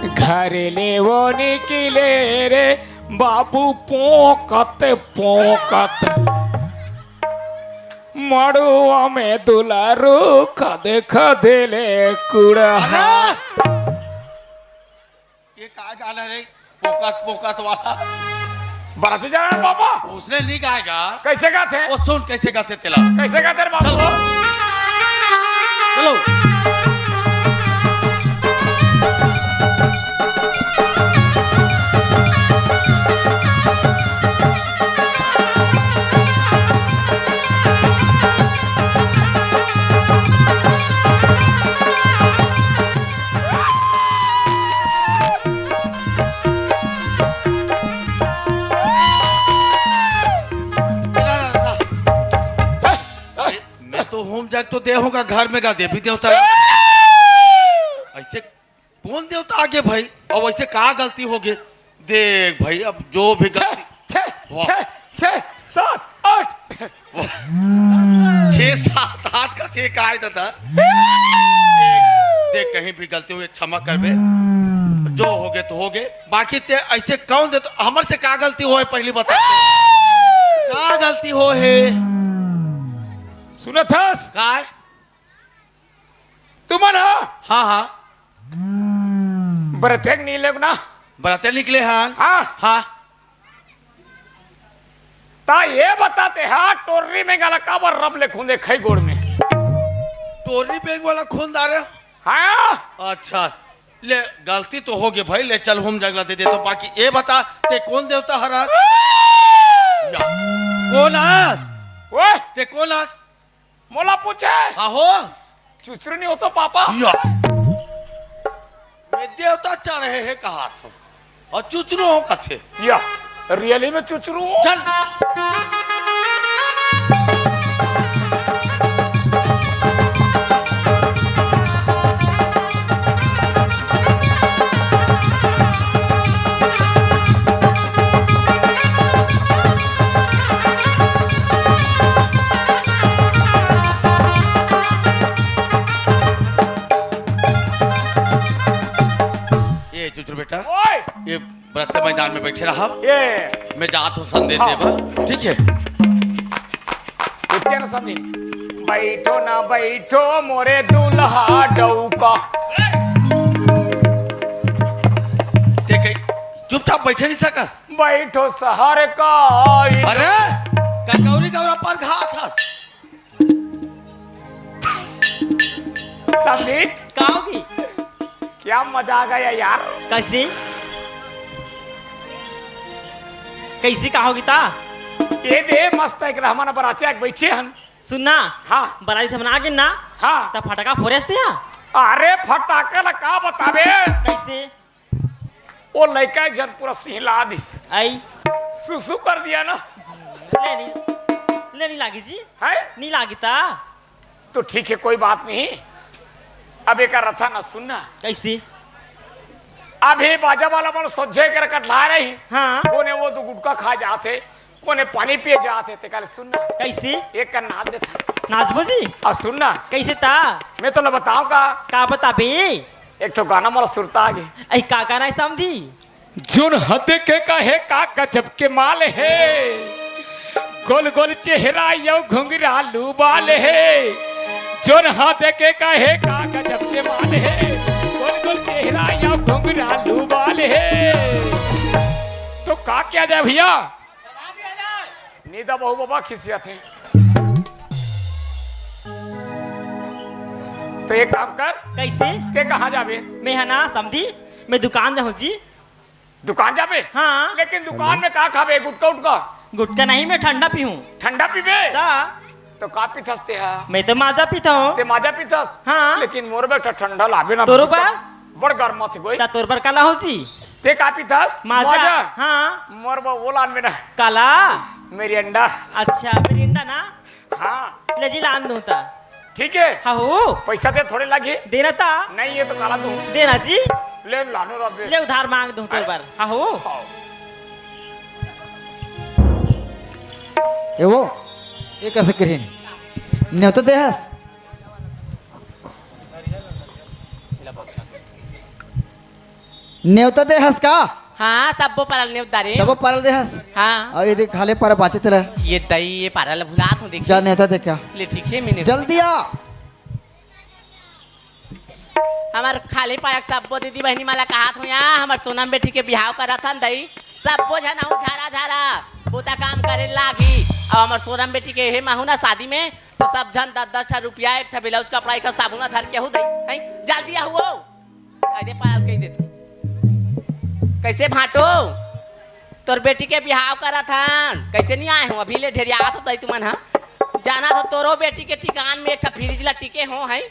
घर ले वो निकले रे बाबू, पोंकत पोंकत मड़ुआ में दुलारू खद खद ले कुड़ा। अरे! ये का गाना रे? पोकस पोकस वाला। बराती जा रहा है पापा। उसने नहीं गाएगा। कैसे गाते हैं? वो सुन कैसे गाते तेला। कैसे गाते रे बाबू? चलो। चलो। मैं तो होम जाके तो दे होगा घर में का देवी देवता। ऐसे कौन देवता आगे भाई? और वैसे का गलती होगे? देख भाई, अब जो भी छह, गलती छह, वाह। छह, छह, सात, आठ। वाह। छह, सात, आठ का छह का आए दादा। देख, देख, कहीं भी गलती हुई, क्षमा करबे। जो होगे तो होगे। बाकी ते ऐसे कौन दे तो हमर से का गलती होए, पहली बता। का गलती हो है? सुनत हस? काय? तुमन ह? हाँ, हाँ। बरथे के नहीं लेब ना? बरथे निकले हन। हाँ। हाँ। ता ये बताते हा, टोर्री में गला काबर रब ले खूंदे खई गोड़ में? टोर्री बेंग वाला खून दारे? हाँ। अच्छा, ले गलती तो होगे भाई, ले चल होम जगला दे दे तो, बाकी ये बता, ते कौन देवता हरस? या, कौन हस? ओए! ते कौन हस? मोला पूछे? हाँ हो। चुचरू नहीं हो तो पापा? या। मैं देवता चढ़े है कहा था। और चुचरू हो कथे? या, रियली में चुचरू हो? चल। ये चुचरू बेटा, ओए! ये बरते मैदान में बैठे रहा। ये। मैं जात हूँ संदेश हाँ। देवा, ठीक है? रुकिए ना समझी। बैठो ना बैठो मोरे दुल्हा डौका। ते कहीं चुपचाप बैठे नहीं सकस? बैठो शहर का। अरे, कचौरी का पर घास हस। संदीप। का होगी? क्या मजा आ गया यार। कैसे? कैसे का होगी ता? ये दे मस्त एक रहमान बराती आके बैठे हन। सुनना। हाँ। बराती हमन आ गेन ना। हाँ। त फटाका फोरेस ते हा। अरे फटाका ला का बताबे? कैसे? ओ लइका एक झन पूरा सिहला दिस। आई। सुसु कर दिया ना। ले नी, ले नी लागी जी। हैं? नी लागी ता। तो ठीक है, कोई बात नहीं। अब एक रथा ना सुनना। कैसे? अभी बाजा वाला मन सोझे कर कटला रही। हाँ। कोने वो दो गुटखा खा जाते। कोने पानी पिए जात हे, ते काले सुन ना। कैसे? एक का नाच देथा। नाचबो जी? अउ सुन ना। कैसे ता? मैं तोला बताओं का। का बताबे? एक ठो गाना मोला सुरता आगे। ऐ का गाना हे समधी? जोन ह देखे का हे का गजब के माल हे। गोल गोल चेहरा यौ घुंघरालू बाल हे। जोन ह देखे का हे का गजब के माल हे। गोल गोल चेहरा यौ घुंघरालू बाल हे। तो का किया जाए भैया? नी त बहू बबा खिसियाथे। तो एक काम कर। कैसे? ते कहाँ जाबे? मैं ह ना समधी, मैं दुकान जाहूँ जी। दुकान जाबे? हाँ। लेकिन दुकान में का खाबे? गुटखा उटखा? गुटखा नहीं, मैं ठंडा पीहूँ। ठंडा पीबे? ता। तो का पीथस ते हा? मैं तो माजा पीथों। ते माजा पीथस? हाँ। लेकिन मोर बेटा ठंडा लाबे ना तोर बेटा। बर? बड़ गरमाथे गोई। ता तोर बर काला हो जी? ते का पीथस? माजा। माजा? हाँ। मोर बर वो लान में ना। काला? मिरिंडा। अच्छा, मिरिंडा ना? हाँ। ले जी लान दूँ ता। ठीक है। हाँ हो। पैसा दे थोड़े लागे। देना ता। नहीं ये तो काला दूँ। देना जी। ले लानो रबे। ले उधार मांग दूँ तोर बर। हाँ हो। हाँ। ए वो, ये कैसे करी? नेवता देहस? नेवता देहस का? हाँ, सब्बो पारा ल नेवता रे। सबो पारा ल देहस? हाँ। अउ ये देख, खाले पारा बाँचे तेला। ये दई, ये पारा ल भुलात हूँ, देखी। जा नेवता दे क्या? ले, ठीक है, मैंने जल्दी आ। हमर खाले पारा के सब्बो दीदी बहिनी मन ला कहत हूँ या, हमर सोनम बेटी के बिहाव करत हन दई, सब्बो झन आहू झारा झारा, बुता काम करे लागी। अउ हमर सोनम बेटी के हे महू ना शादी में, तो सब झन दस दस ठा रुपया, एक ठा ब्लाउज कपड़ा, एक ठा साबुन धर के आहू दई, हैं? जल्दी आहू हो। अरे पारा ल कहि देथे। कैसे भाटो? तोर बेटी के बिहाव करत हन, कैसे नहीं आए हो? अभी ले ढेरियात हो दई तुमन, हाँ? जाना तो तोरो बेटी के ठिकान में एक ठा फ्रिज ला टिके हो, हैं?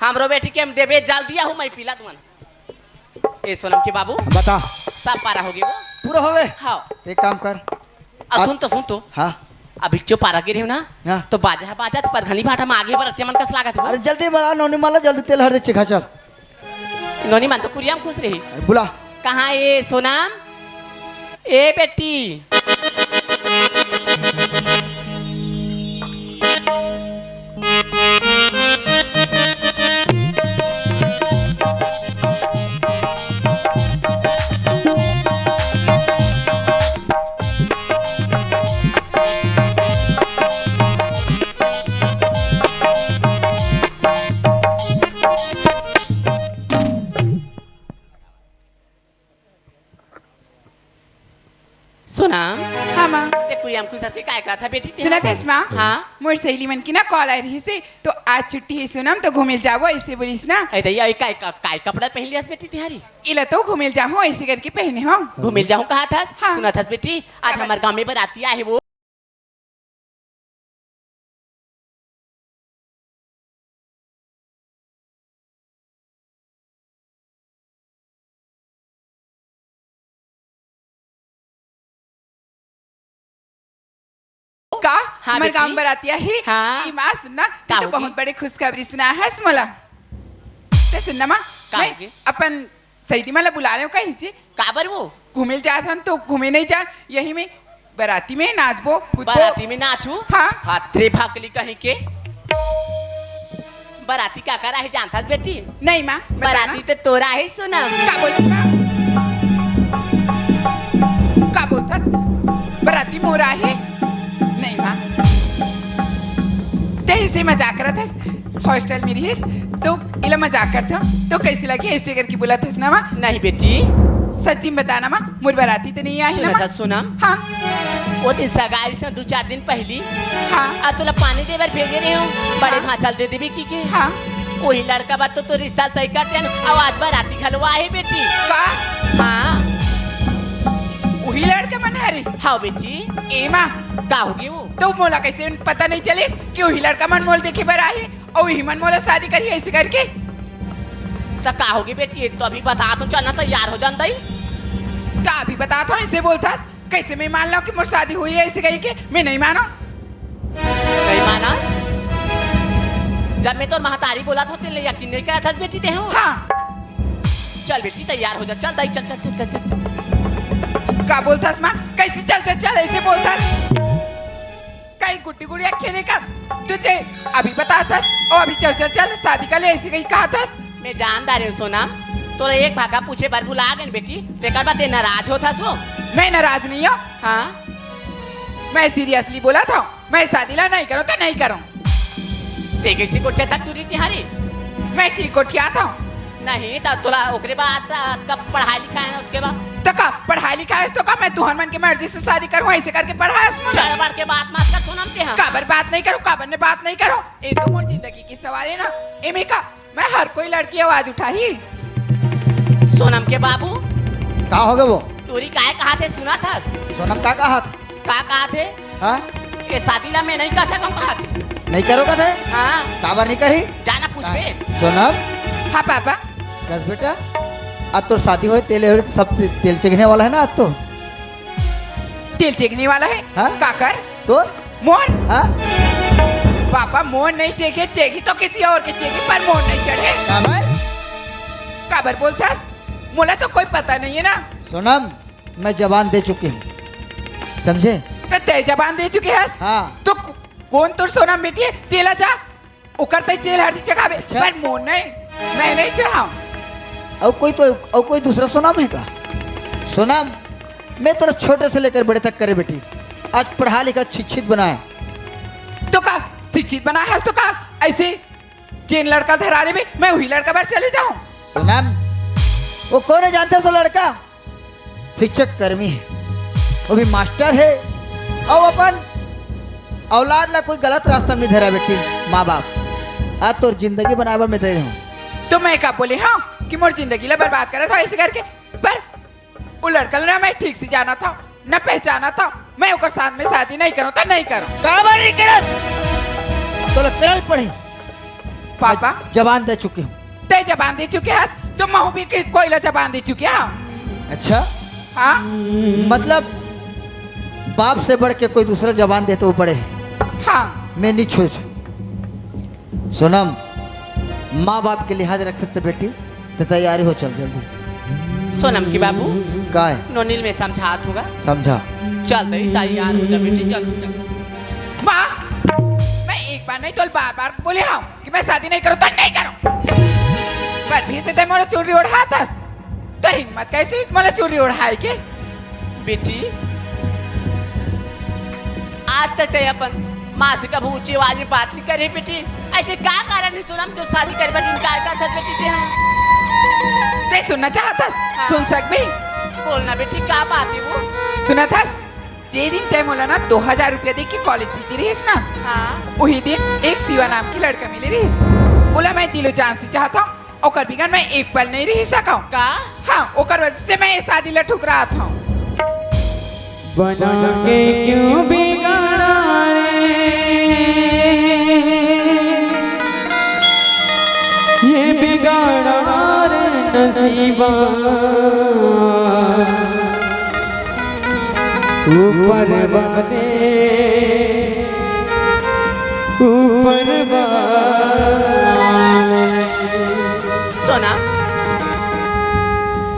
हमरो बेटी के हम देबे, जल्दी आहू, मैं पीला तुमन। ए सोनम के बाबू, बता। सब पारा हो गे वो। पूरा हो गे? हाँ। एक काम कर। आ, सुन तो, सुन तो। हाँ। अभी जो पारा गिरे हो ना, हाँ। तो बाजा है, बाजा तो परघनी भाटा में आगे बरतिया मन कस लागत है वो। अरे जल्दी बता, नोनी माला जल्दी तेल हर दे चिखा चल। नोनी मन तो कुरिया में खुश रही। अरे बुला। कहाँ ए सोनम? ए बेटी। सोनम। हाँ, माँ। ते कुरिया में खुसर के काय करत हा बेटी ते? सुनत हस, माँ? हाँ। मोर सहेली मन के ना call आए रहिस हे, तो आज छुट्टी हे सोनम, तो घूमे ल जाबो, अइसे बोलिस ना। अरे दई, अरे काय, का-, काय कपड़ा पहिन लिहस बेटी तिहारी? एला तो घूमे ल जाहूँ, अइसे करके पहिने हँव। घूमे ल जाहूँ कहत हस? हाँ। सुनत हस बेटी, आज हाँ, हमर गाँव में बराती आए हे वो। का? हाँ, हमर बेटी। गाँव में बराती आही? हाँ। ई माँ सुन ना, तैं तो बहुत बड़े खुशखबरी सुनाए हस मोला। तैं सुन ना माँ, का मैं होगे? अपन सहेली मन ला बुला लेव कहिच। काबर वो? घूमे ल जात हन तो घूमे नहीं जान, यही में बराती में नाचबो, कूदबो। बराती में नाचू? हाँ। हाथ रे भाकली कहीं के। बराती काकर आही जानथस बेटी? नहीं माँ, बता ना। बराती तो तोर आही सोनम। का बोलथस माँ? का बोलथस? बराती मोर आही? नहीं माँ। तैं अइसे मजाक करत हस। Hostel में रहिस, तो एला मजाक करथंव, तो कइसे लगे अइसे करके बोलत हस ना माँ? नहीं बेटी। सच्ची में बता ना माँ, मोर बराती तो नहीं आही ना माँ? सुनत हस सोनम? हाँ। वो दिन सगाई रहिस ना दू चार दिन पहिली। हाँ। अउ तोला पानी दे बर भेजे रहेंव, बड़े हाँ। भाँचा ल दे देबे कहिके। हाँ। वही लड़का बर तो तोर रिश्ता तय करते हन, अउ आज बराती घलो आही बेटी। का? हाँ। वही लड़का मन हरे? हाँ बेटी। ए माँ। का होगे वो? तो मोला कइसे पता नहीं चलिस कि वही लड़का मन मोला देखे बर आही? अउ इही मन मोला शादी करही अइसे करके। त का होगे बेटी, ये तो अभी बतात हँव, चल ना तैयार हो जान दई। त अभी बतात हँव, अइसे बोलथस, कइसे मैं मान लव कि मोर शादी होही अइसे कहिके? मैं नहीं मानँव। नहीं मानस? जब मैं तोर महतारी बोलत हँव, तेला यकीन नहीं करत हस बेटी तें हो? हाँ। चल बेटी, तैयार हो जा, चल दई, चल, चल। का बोलथस माँ? कइसे चल, चल, चल, अइसे बोलथस? कहीं गुड्डी गुड़िया खेले का? तुझे अभी बतात हँव, अभी चल, चल, चल, शादी कर ले, अइसे कहीं कहत हस। मैं जान डारेंव सोनम, तोला एक भाखा पूछे बर भुला गेंव बेटी, तेकर बर तें नाराज होत हस वो। मैं नाराज नहीं हँव। हाँ। मैं seriously बोलत हँव, मैं शादी ला नहीं करँव त नहीं करँव। तें कइसे गोठियाथस टूरी तिहारी? मैं ठीक गोठियात हँव। नहीं, त तोला ओकरे बाद, अ, कब पढ़ाई लिखाई हे ना, ओतके बाद? त का पढ़ाई लिखाई हे, त का मैं तुँहर मन के मर्जी से शादी करहूँ, अइसे करके पढ़ाए हस मोला? चढ़ बढ़ के बात मत कर सोनम तें हा। काबर बात नहीं करँव, काबर ने बात नहीं करँव? ए तो मोर जिंदगी के सवाल हे ना, एमे का मैं हर कोई लड़की आवाज उठाही। सोनम के बाबू। का होगे वो? टूरी काय कहत हे सुनत हस? सोनम का कहत? का कहत हे? हाँ? ये शादी ला मैं नहीं कर सकँव कहत हे। नहीं करँव कहत हे? हाँ। काबर नहीं करही? जा ना पूछबे। हाँ। सोनम? हाँ पापा। कस बेटा, आज तोर शादी होही, तेल होही, सब ते-, तेल चघने वाला हे ना आज तो। तेल चघने वाला हे? हाँ? काकर? तोर? मोर? हाँ? पापा, मोर नहीं चघे, चघही तो किसी और के चघही, पर मोर नहीं चढ़े। काबर? काबर बोलथस? मोला तो कोई पता नहीं हे ना। सोनम, मैं जबान दे चुकी हूँ, समझे? त ए, जबान दे चुके हस। हाँ। तो को-, कौन तोर सोनम बेटी हे? तेला जा, ओकर तई तेल हरदी चढ़ाबे। अच्छा। पर मोर नहीं, मैं नहीं चढ़ाऊं। अउ कोई तो, अउ कोई दूसरा सोनम हे का? सोनम, मैं तोला छोटे से लेकर बड़े तक करे बेटी, आज पढ़ा लिखा शिक्षित बनाए। तो का शिक्षित बनाए हस तो का ऐसे जेन लड़का धरा देबे, मैं वही लड़का बर चले जाऊं? सोनम, वो कौन हे जानते हो लड़का? शिक्षक कर्मी हे, वो भी मास्टर हे, अउ अपन औलाद ला कोई गलत रास्ता में नहीं धरा बेटी। माँ बाप, आज तोर जिंदगी बनाए बर मैं दे हूँ। तो मैं का बोले हंव कि मोर जिंदगी ला बर्बाद करत हव ऐसे करके? पर वो लड़का ला ना मैं ठीक से जानत हंव, ना पहचानत हंव। मैं ओकर साथ में शादी नहीं करूं, तो नहीं करूं। काबर नहीं करस? तोला करल पड़ही। पापा। मैं जबान दे चुके हूँ। तैं जबान दे चुके हस, तो महूं भी कि-, कोई ला जबान दे चुके हंव। अच्छा? हाँ। मतलब, बाप से बढ़ के कोई दूसरा जबान दे तो वो बड़े हे। हाँ। मैं नहीं छूछ। सोनम, माँ बाप के लिहाज रखत हे बेटी, तो तैयारी हो, चल जल्दी। सोनम के बाबू, काय? नोनी ल मैं समझात हंव गा। समझा। चल दे, तैयार हो जा बेटी, जल्दी चल। माँ, मैं एक बार नहीं तो बार बार बोले हंव कि मैं शादी नहीं करूं तो नहीं करूं। पर भी से तैं मोला चुनरी ओढ़ात हस, तो हिम्मत कैसे हुई मोला चुनरी ओढ़ाए के? बेटी, आज तक तैं अपन माँ से कभू ऊंची आवाज में बात नहीं करे बेटी। ऐसे का कारण हे सोनम जो शादी करे बर इनकार करत हस बेटी तैं? तैं सुनना चाहत हस? हाँ। सुन सकबे? बोलना बेटी, का बात हे वो? सुनत हस? जे दिन तैं मोला ना दो हजार रुपया दे के कॉलेज भेजे रहिस ना, हाँ। वही दिन एक शिवा नाम के लड़का मिले रहिस। ओला मैं दिलो जान से चाहत हंव, ओकर बिगर मैं एक पल नहीं रह सकंव। का? हाँ, ओकर वजह से मैं ये शादी ला ठुकरात हंव। बना के क्यों बिगाड़ा रे, ये बिगाड़ा रे नसीबा। ऊपर वाले, ऊपर वाले। सोनम,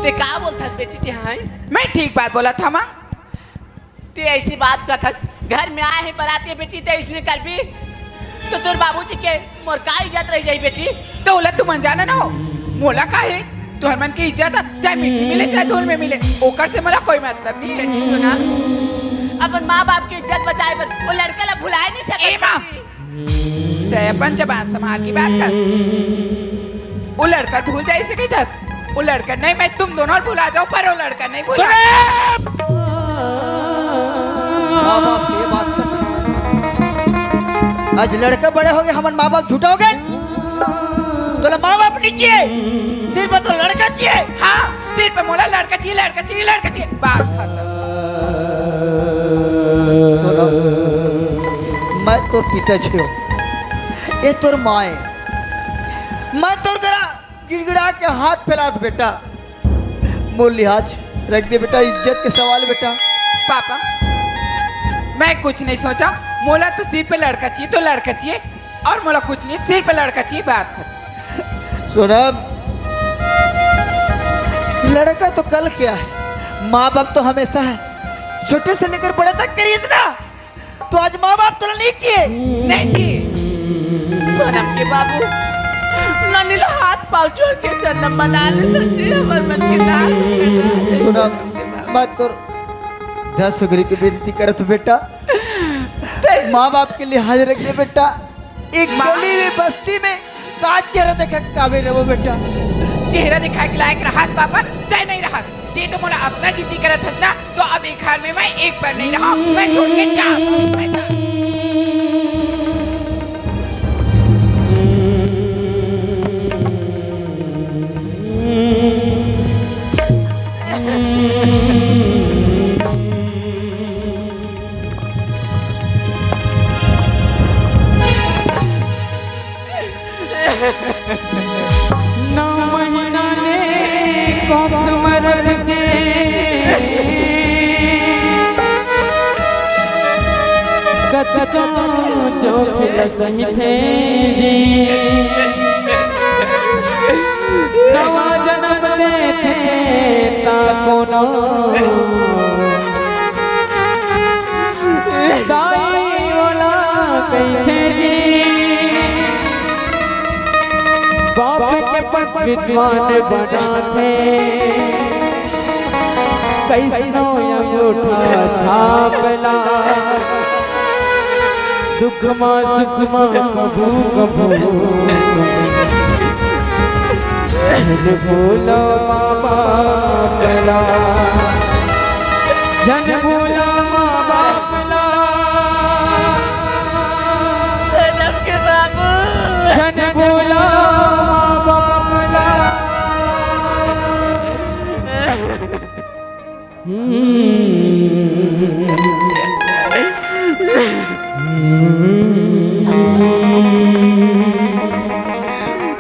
तैं का बोलत हस बेटी तैं? हाँ, मैं ठीक बात बोलत हंव माँ। तैं ऐसी बात करत हस, घर में आए हे बराती बेटी, तैं अइसने करबे तो तोर बाबूजी के मोर का इज्जत रह जाही बेटी? तो ओला तुमन जाना ना हो, मोला का हे, तुहर मन के इज्जत हे, चाहे मिट्टी मिले, चाहे धूल में मिले, ओकर से मोला कोई मतलब नहीं हे। सोनम, अपन माँ बाप के इज्जत बचाए बर वो लड़का ला भुलाए नहीं सकत ए माँ, बेटी। तैं अपन जबान संभाल के बात कर। वो लड़का भूल जाए इसे कही दस, वो लड़का नहीं, मैं तुम दोनों भुला जाऊं, पर वो लड़का नहीं भुला। सुनो! माँ बाप से ये बात करते। आज लड़का बड़े हो गए, हमन माँ बाप झूठा हो गए। तोला माँ बाप नहीं चाहिए, सिर्फ तो लड़का चाहिए। हाँ, सिर्फ मोला लड़का चाहिए, लड़का चाहिए, लड़का चाहिए, बात खत्म। सुनो, मैं तोर पिता जी हूँ, ये तोर माँ है। मैं तोर करा गिड़गिड़ा के हाथ फैलात बेटा, मोर लिहाज रख दे बेटा, इज्जत के सवाल बेटा। पापा, मैं कुछ नहीं सोचा, मोला तो सिर पे लड़का चाहिए तो लड़का चाहिए, और मोला कुछ नहीं, सिर पे लड़का चाहिए, बात खत्म। सोनम, लड़का तो कल क्या है, माँ बाप तो हमेशा है, छोटे से लेकर बड़े तक करिए ना। तो आज माँ बाप तोला नहीं चाहिए? नहीं चाहिए। सोनम के बाबू, नोनी ला हाथ पाँव जोड़ के चंदा बना ले तो जी, हमर मन के नाम सोनम, मैं तोर दस उंगली की विनती करत हूँ बेटा, माँ बाप के लिहाज रख दे बेटा। एक माँ गली में, बस्ती में का चेहरा देखा काबिल रहो बेटा। चेहरा दिखाए के लायक रहस पापा, चाहे नहीं रहस, तैं तो मोला अपना जिद्दी करत हस ना, तो अब एक घर में मैं एक पल नहीं रहा, मैं छोड़ के जा, मैं जा। नौ महीना ले कोख में रख के, कतको जो खिलत ही थे जी। नवा जन्म लेथे ता कोनो विद्वान बनाथे, कइसनो अंगूठा छाप ला। दुख मा सुख मा कभू कभू, झन भूलो माँ बाप ला। झन भूलो माँ बाप ला। सनम के बाबू। झन भूलो माँ बाप ला।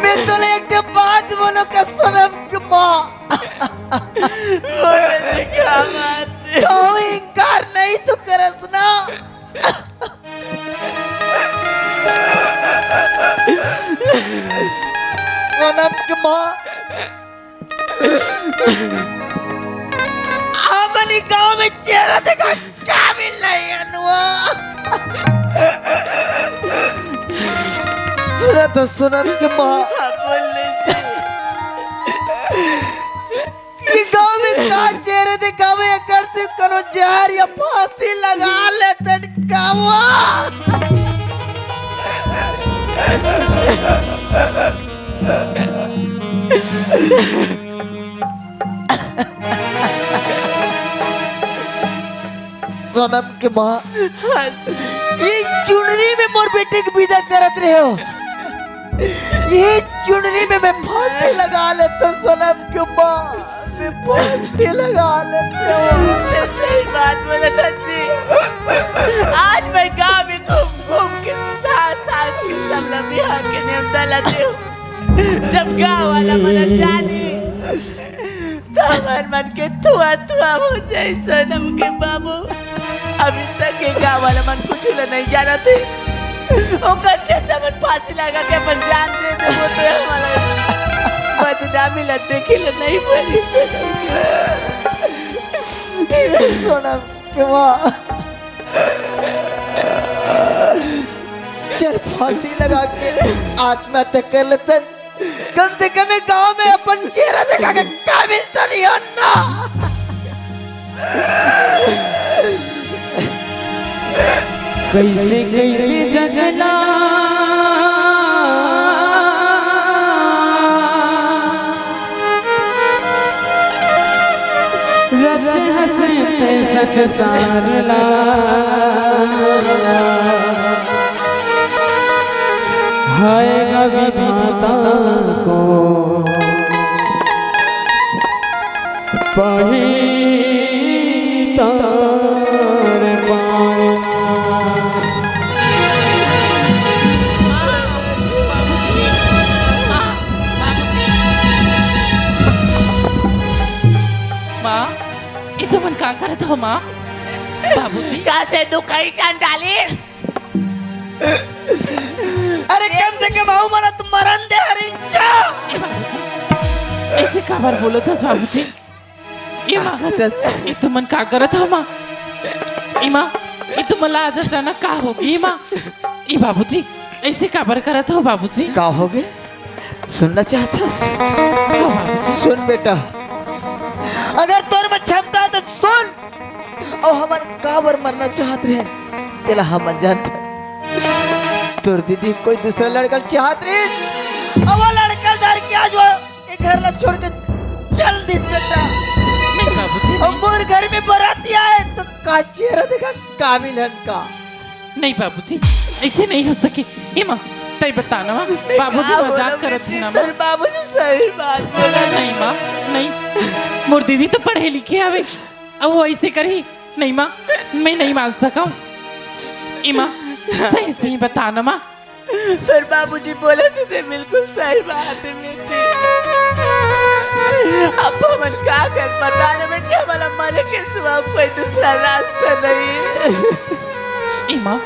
मैं तोला एक ठो बात बोलो का सनम के माँ। बोले जी, का बात है? कहूँ इनकार नहीं तो करस ना। सनम के माँ, हमनी गांव में चेहरा देखा काबिल नहीं है नुआ। सुना तो सनम के माँ, हाँ, बोल ले जी। कि गांव में का चेहरा दिखावे, एकर से कोनो जहर या फांसी लगा लेतन कावा। सनम के माँ, हाँ। ये चुनरी में मोर बेटे के विदा करत रहे हो, ये चुनरी में मैं फांसी लगा लेता सनम के माँ, मैं फांसी लगा लेता। सही बात बोला था जी। आज मैं गांव में घूम घूम के सास सास के सब बिहार के नेवता लाते हूँ। जब गांव वाला मना जानी तो हमर मन के थुआ थुआ हो जाए सनम के बाबू। अभी तक ये गांव वाला मन कुछ ला नहीं जानत हे। ओकर छे से मन फांसी लगा के अपन जान दे दे, वो तो हमारा बदनामी ला देखे ला नहीं पड़ी सनम के। ठीक है सनम के माँ, चल फांसी लगा के आत्महत्या कर लेते। कम से कम ये गांव में अपन चेहरा देखा के काबिल तो नहीं हो ना। कैसे कैसे जगना रच हंस पे संसार ला। हाय विधाता को पाही तार पाना। माँ, ये तुमन का करत हो माँ? बाबूजी। का से तू कहीं जान डाली? अरे कम से कम हऊ मन त मरन दे हरिंचा। ए बाबूजी, ऐसे काबर बोलत हस बाबूजी? ए माँ, का कहत हस? ए तुमन का करत हो माँ? ए माँ, ए तुमन ला आज अचानक का हो गे ए माँ? ए बाबूजी, ऐसे काबर करत हो बाबूजी? का हो गे? सुनना चाहत हस? हाँ बाबूजी। सुन बेटा, अगर तोर में क्षमता है तो सुन। अउ हमन काबर मरना चाहत रहे, तेला हमन जानत हन। तोर दीदी कोई दूसरा लड़का ल चाहत रहिस, अउ वो लड़का ल धर के आज वो ए घर ला छोड़ के चल दिस बेटा। नहीं बाबूजी, अउ नहीं। मोर घर में बराती आए तो का चेहरा देखा, काबिल हन का? नहीं बाबूजी, ऐसे नहीं हो सके। ए माँ, तई बता ना माँ, नहीं, बाबूजी का मजाक बोला करत हे ना बेटी, माँ। तेरे बाबूजी सही बात बोला। नहीं माँ, नहीं, मोर दीदी तो पढ़े लिखे हवे, अब वो ऐसे करही? नहीं माँ, मैं नहीं मान सकूँ। ए माँ, सही सही बता ना माँ। तोर बाबूजी बोले थे, ते बिल्कुल सही बात है बेटी। अब हमन का कर, बता ना बेटी, हमारा मरे के सिवा कोई दूसरा रास्ता नहीं। ए माँ,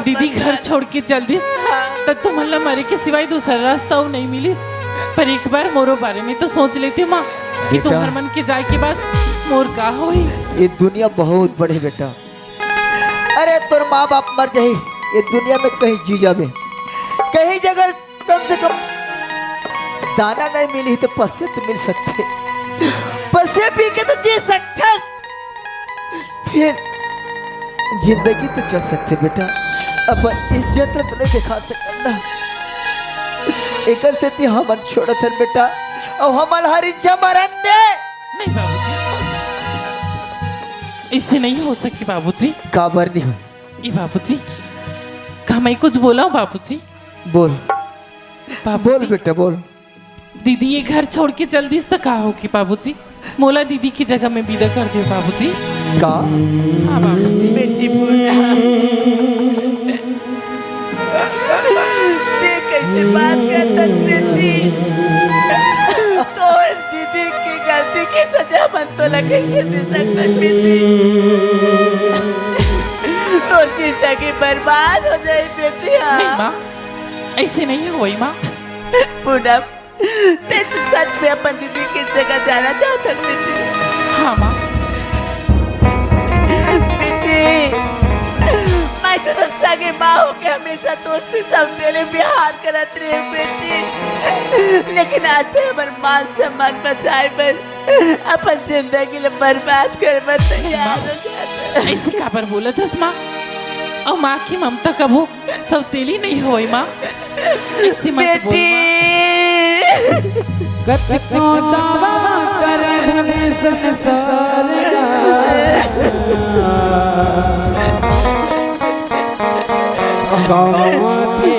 दीदी घर छोड़ के चल दिस, हाँ। त तुमन ला मरे के सिवाय दूसरा रास्ता अउ नहीं मिलिस। पर एक बार मोरो बारे में तो सोच लेती माँ कि बेटा, तुम्हर मन के जाए के बाद मोर का होई। ये दुनिया बहुत बड़े बेटा। अरे तोर माँ बाप मर जाही, ये दुनिया में कहीं जी जाबे, कहीं जगह कम से कम दाना नहीं मिली तो पसे तो मिल सकथे, पसे पी के तो जी सकथस, फिर जिंदगी तो चल सकथे बेटा। अपन इज्जत तो नहीं दिखा सकन ना, एकर सेती हमन छोड़त हन बेटा। अउ हमन हर इच्छा मरन दे। नहीं बाबूजी, इससे नहीं हो सके बाबूजी। काबर नहीं हो? ये बाबूजी, का मैं कुछ बोला हूँ बाबूजी? बोल, बोल बाबूजी, बेटा, बोल। दीदी ये घर छोड़ के चल दिस त का होगी बाबूजी? मोला दीदी की जगह में विदा कर दियो बाबूजी। का? हाँ बाबूजी। बेटी बोला। ये कैसे बात करत हस बेटी? तोर दीदी की गलती की सजा मन तोला कैसे दे सकत हस बेटी? तोर जिंदगी बर्बाद हो जाए बेटी। हाँ। नहीं माँ, ऐसे नहीं होई माँ। पूनम, ते तो सच में अपन दीदी की जगह जाना चाहत हस बेटी। हाँ माँ। बेटी, मैं तो तोर सगे माँ होके हमेशा तोर से सौतेले व्यवहार करत रहे बेटी, लेकिन आज ते हमर मान सम्मान बचाए बर अपन जिंदगी ला बर्बाद करे बर तैयार हो जात हस। ऐसे काबर बोलत हस माँ? अउ माँ की ममता कभू सौतेली नहीं होय माँ, ऐसे मत बोल माँ। कतको दावा करे धने संसार का, कमाथे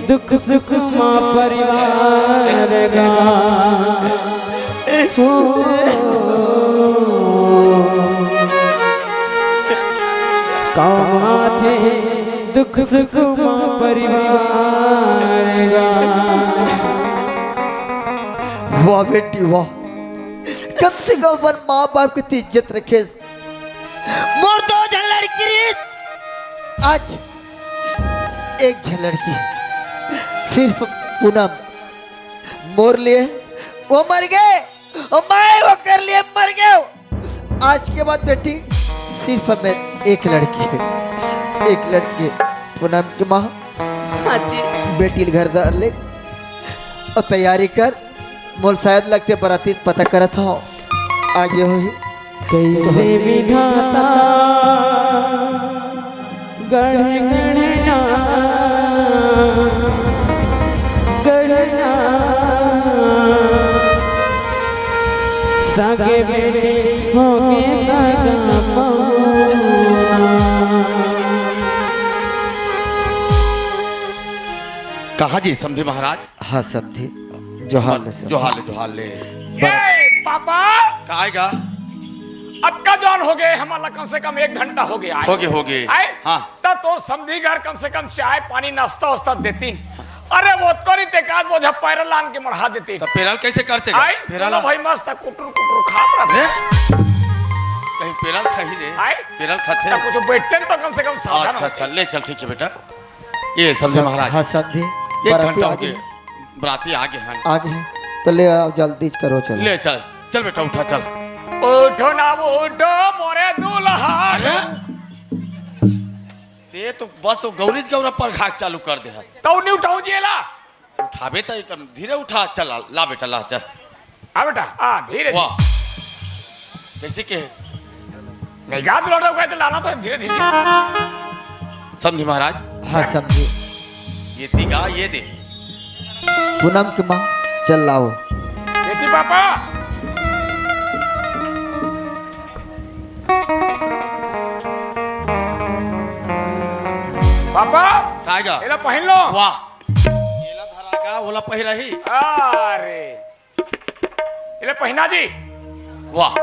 दुख सुख माँ परिवार का। ओ, कमाथे दुख सुख माँ परिवार का। वाह बेटी वाह, कम से कम अपन माँ बाप की तो इज्जत रखेस। मोर दो झन लड़की रहिस, आज एक झन लड़की, सिर्फ पूनम मोर लिए वो मर गे, अउ मैं ओकर लिए मर गेंव। आज के बाद बेटी सिर्फ हमें एक लड़की हे, एक लड़की हे। पूनम के माँ, हाँ जी। बेटी ल घर डाल ले अउ तैयारी कर। मोला शायद लगथे बराती पता करत हंव, आगे होही। कैसे विधाता गढ़ गढ़ना, गढ़ना, सगे बेटी होके सगा पहुना। कहा जी समधी महाराज? हाँ समधी, जोहार ले समधी। जोहार ले, जोहार ले। ये पापा! काय गा? अतका जवान हो गए, हमन ला कम से कम एक घंटा हो गया आए। हो गए, हो गए। आए? हाँ। त तोर समधी घर कम से कम चाय पानी नाश्ता वास्ता देतिन। अरे वो तो नहीं ते का बोझा पैरा लान के मढ़ा देतिन। त पेरा ल कैसे करथे गा? आए? पेरा ल? भाई मस्त कुटुर कुटुर खात रहथे। अरे? कहीं पेरा ल खाही रे? आए? पेरा ल खाथे? त कुछ बैठते न तो कम से कम सावधान अच्छा, होते। अच्छा, ले चल, ठीक है बेटा। ये समधी महाराज। हाँ समधी। एक बराती घंटा हो आगे गया। बराती आगे हैं। आगे हैं। तो ले आओ, जल्दी करो, चलो। ले चल, चल बेटा, उठा, चल। उठो ना, उठो मोरे दुल्हा। अरे, ते तो बस वो गौरी गौरा पर घाट चालू कर दे हस। तो नहीं उठाऊं जी एला? उठाबे तो एक धीरे उठा, चल, ला बेटा, ला, चल। आ बेटा, आ, धीरे, वाह। धीरे। कैसे के? नहीं गा, तो लौटा हुआ है, तो लाना तो धीरे, धीरे। समधी महाराज? हाँ, समधी। ये दी गा, ये दे। पूनम के माँ, चल लाओ। बेटी पापा। पापा। काय गा? एला पहन लो। वाह। एला धरा का, ओला पहिराही। अरे। एला पहिना जी। वाह,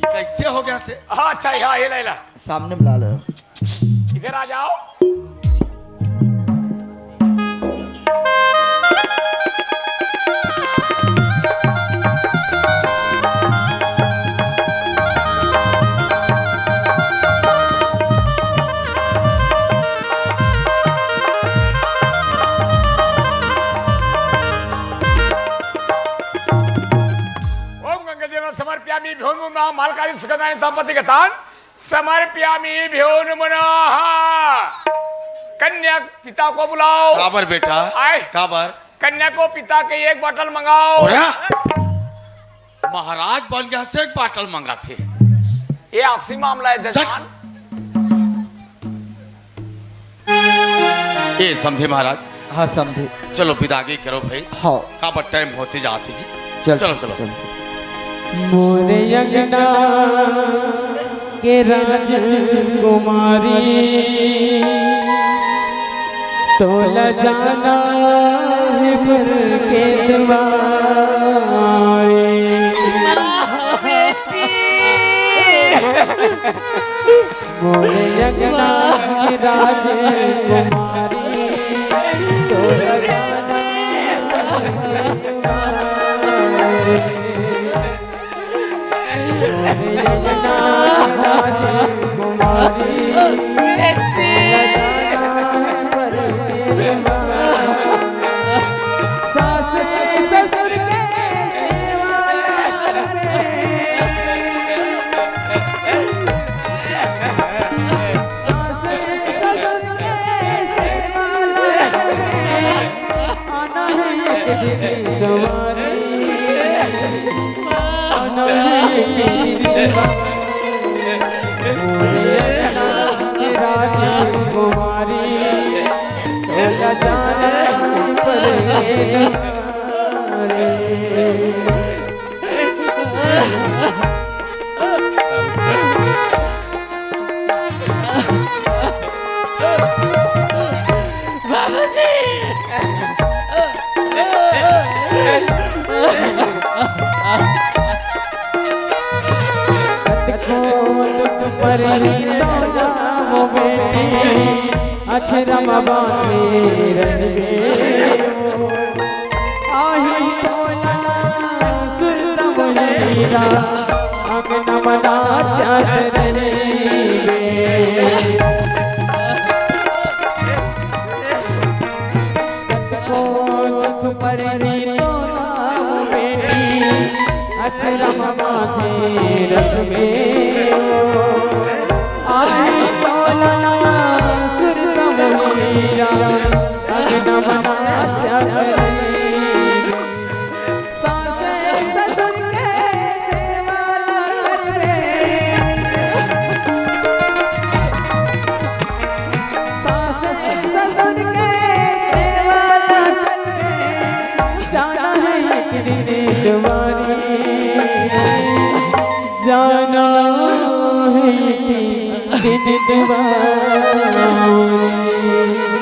कैसे हो गया से? हाँ, अच्छा, हाँ, एला, एला। सामने बुला लो। इधर आ जाओ। ओम गंगा देवा समर्पयामि भ्यो नमः, मालकारी सुगंधानि तापति गतान समर्पयामि भ्यो नमः। कन्या पिता को बुलाओ। काबर बेटा? आए। काबर? कन्या को पिता के एक बाटल मंगाओ। अरे, महाराज बन गया से एक बाटल मंगाथे। ये आपसी मामला है जजमान। ए समधी महाराज। हाँ समधी। चलो विदागी करो भाई। हाँ। काबर टाइम होते जात हे जी। चल चलो, ठीक चलो। समधी। मोरे अंगना के राजकुमारी, तोला जाना हे बर के दुआरी। मोरे अंगना के राजकुमारी, तोला जाना हे बर के दुआरी।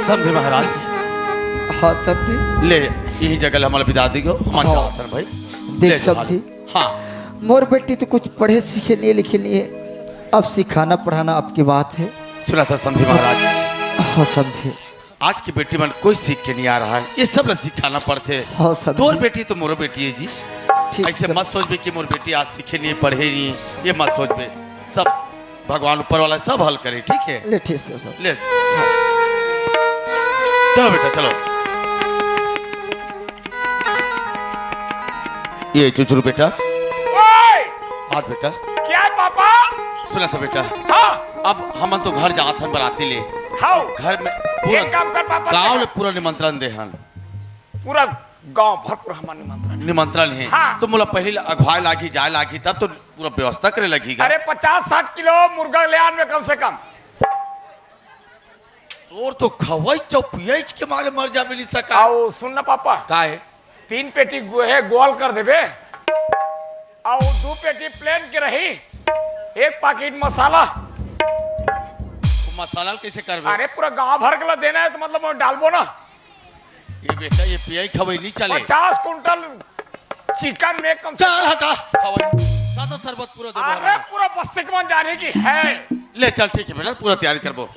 समधी महाराज। हाँ समधी। ले, यही जगह ले हमला बिदा दीगो, हमन हाँ। जाथन भाई। देख ले समधी। हाँ। मोर बेटी तो कुछ पढ़े सीखे नहीं, लिखे नहीं है, अब सिखाना पढ़ाना आपकी बात है। सुना था समधी महाराज। हाँ समधी। आज की बेटी मन कोई सीख के नहीं आ रहा है, ये सब ला सिखाना पड़थे। हाँ समधी। तोर बेटी तो मोरो बेटी है जी। ठीक ऐसे समधी। मत सोचबे कि मोर बेटी आज सीखे नहीं, पढ़े नहीं, ये मत सोचबे। सब भगवान ऊपर वाला सब हल करे, ठीक है? ले, ठीक से सब। ले। चलो बेटा, चलो। ये चुचुर बेटा। ओए! हाथ बेटा। क्या पापा? सुना था बेटा। हाँ। अब हमन तो घर जात हन बराती ले। हाँ। घर में पूरा एक काम कर पापा, गांव ले पूरा निमंत्रण दे हन। पूरा गांव भर पूरा हमर निमंत्रण हे। निमंत्रण हे। हाँ। तो मोला पहली अगुवाए लागही, जाए लागही, तब तो पूरा व्यवस्था करे लगही गा। अरे पचास साठ किलो मुर्गा ले आन में कम से कम। तोर तो खवई चौपियच के मारे मर जाबे नहीं सका। आओ सुन ना पापा। का हे? तीन पेटी गोहे गोल कर देबे। अउ दू पेटी प्लेन के रही, एक पाकिट मसाला। मसाला ल कइसे करबे? अरे, पूरा गांव भर के ल देना हे, त मतलब ओमे डालबो ना। ये बेटा, ये पियई खवई नइ चले। पचास कुंटल चिकन में कम से चल हटा, खवई। सादा शरबत पूरा देबो अरे, हमन। पूरा बस्ती के मन जाने की है। ले चल, ठीक हे बेटा, पूरा तैयारी करबो।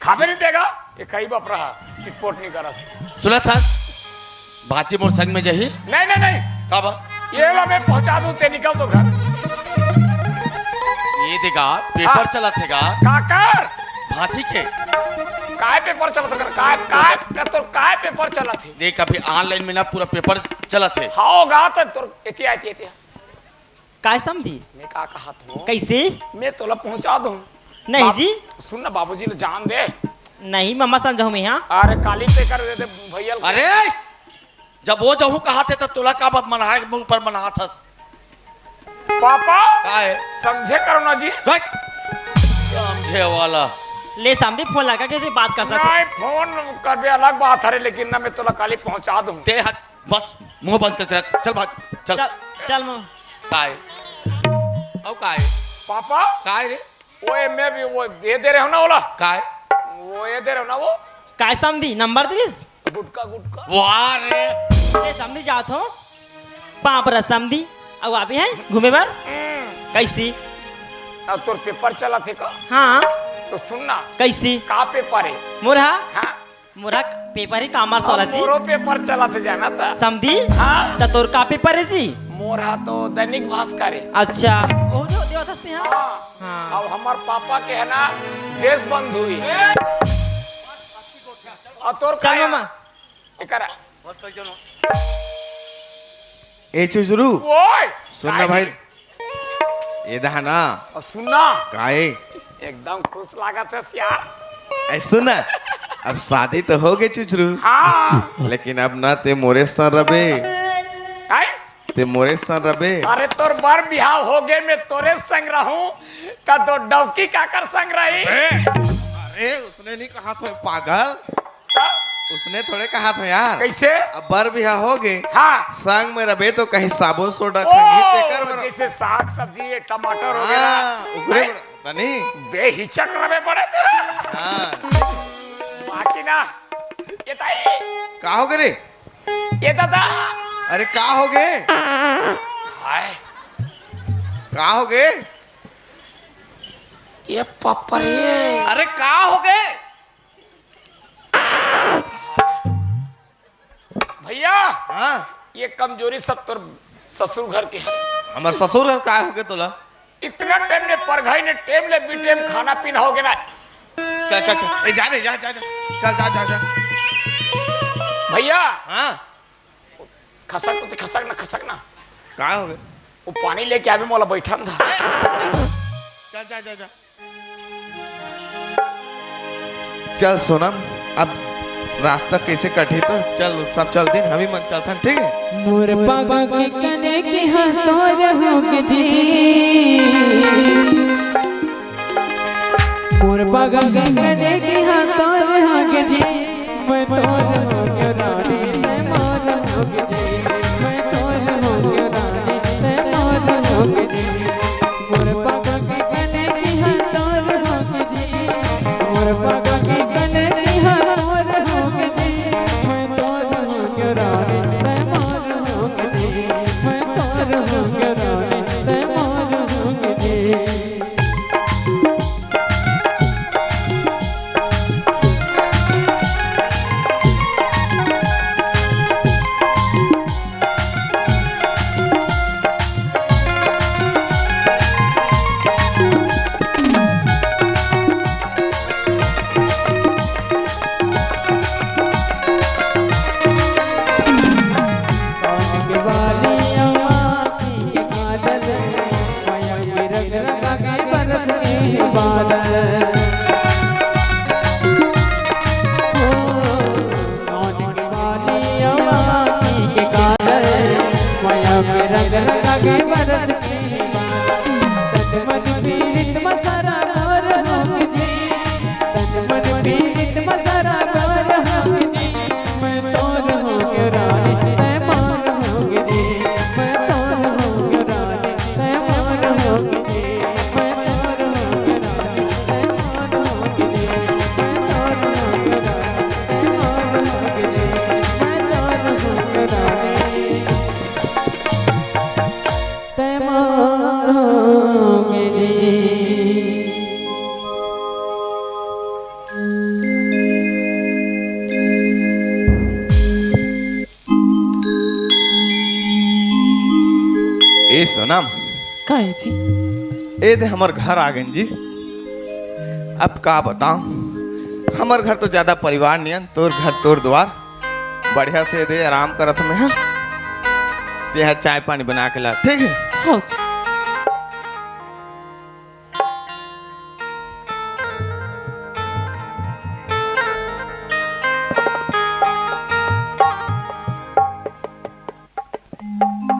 खाबे नहीं देगा, ये कई बाप रहा, चिटपोट नहीं करा। सुना था, भांची मोर संग में जाही। नहीं, नहीं, नहीं। का बा? ये ला मैं पहुंचा दूं, ते निकल तो घर। ये देगा, पेपर हाँ। चलत हे गा। काकर? भांची के। काय पेपर चलत हे कर? काय, काय, का तोर काय पेपर चलत हे? देख, अभी online में ना पूरा पेपर चलत हे। हाँ, होगा तो तोर, एतिया, एतिया, एतिया। काय समधी? मैं का कहत हूँ? कइसे? मैं तोला पहुँचा दूँ। नहीं बाप-, जी। सुन ना, बाबूजी ले जान दे। नहीं, मम्मा सन जाहूँ मैं यहाँ। अरे, काली पे कर दे, दे भैया ल। अरे! जब वो जहूँ कहाथे, त तोला का बात मनाए मुंह पर मनात हस? पापा, का है? समझे करो ना जी। देख, समझे वाला। ले समधी, फोन लगा के भी बात कर सकते। नहीं, फोन करबे अलग बात हरे, लेकिन ना मैं तोला काली पहुंचा दूं। ते हट, बस मुंह बंद करके रख। चल भाग, चल। चल, चल मुंह। का है? अउ का है? पापा, का है रे? वो ए, मैं भी वो ये दे रहे हो ना ओला। का है? वो ये दे रहे हो ना वो। काय समधी, नंबर दिस? गुटका, गुटका। वाह रे। ए समधी, जात हो। पाँव परत समधी। अउ आबे है घूमे बर। हम्म। कैसी? अब तोर पेपर चला थे का? हाँ। तो सुन ना। कैसी? का पेपर है? मोर हा? हाँ। मोर हा पेपर ही कॉमर्स वाला जी। मोरो पेपर चला थे जाना था। समधी? हाँ। त तोर का पेपर है जी? मोर हा तो दैनिक भास्कर है। अच्छा। ओ, देव, देव दस्ते हैं। हाँ। हाँ। अब हमार पापा के है ना देश बंधु ही। और तोर चल का मामा। एकरा। ए चुजरू, ओए, सुन ना भाई। ए दहा ना। और सुन ना। काहे? एकदम खुश लागत है यार। ए सुन ना, अब शादी तो हो गए चुजरू। हाँ। लेकिन अब ना ते मोरे संग रबे। हैं? ते मोरे संग रबे। अरे तोर बर बिहाव हो गए, मैं तोरे संग रहूं, त तो डौकी काकर संग रही? अरे, अरे, उसने नहीं कहा था पागल। हाँ? उसने थोड़े कहा था यार। कैसे? अब बर बिहाव हो गए। हाँ। संग में रबे तो कहीं साबुन सोडा ओ, खंगी तेकर बर। जैसे साग सब्जी, ये टमाटर वगैरह। हाँ, उगरे हैं? बर-, तनी। बेहिचक रबे पड़े थे। हाँ। बाकी ना, ये ताई। का हो गए रे? ये दादा। अरे का हो गए? हाय। का हो गए? ये पापा रे। अरे का हो गए? भैया, हाँ? ये कमजोरी सब तोर ससुर घर के है। हमार ससुर घर का हो गए तोला? इतना टाइम ने परघाई ने टाइम ले बी टाइम खाना पीना हो गया ना। चल, चल, चल। ए, जा रे, जा, जा, जा। चल, जा, जा, जा। भैया। हाँ। खसक तो ते खसक ना, खसक ना। का हो गए? वो पानी लेके आवे, मोला बैठन था। चल, जा, जा, जा। चल सोनम, अब रास्ता कैसे कटही तो चल, सब चल दिन, हम ही मन चलथन, ठीक है? मोर पग के कने के हाथ तोर होगे जी। मोर पग के कने के हाथ तोर होगे जी। मैं तोर होगे रानी, तैं मोर होगे जी। मैं तोर होगे रानी, तैं मोर होगे जी। मोर पग के कने के हाथ तोर होगे जी। मोर पग के कने के हाथ तोर होगे जी। मैं तोर होगे रानी, तैं मोर होगे जी। मैं तोर होगे रानी, तैं मोर होगे जी। ए सोनम। का है जी? ए दे हमर घर आ गए जी। अब का बताओ, हमर घर तो ज्यादा परिवार नियन, तोर घर तोर द्वार, बढ़िया से दे आराम करत में है। ते हा चाय पानी बना के ला, ठीक है? हाँ जी। ए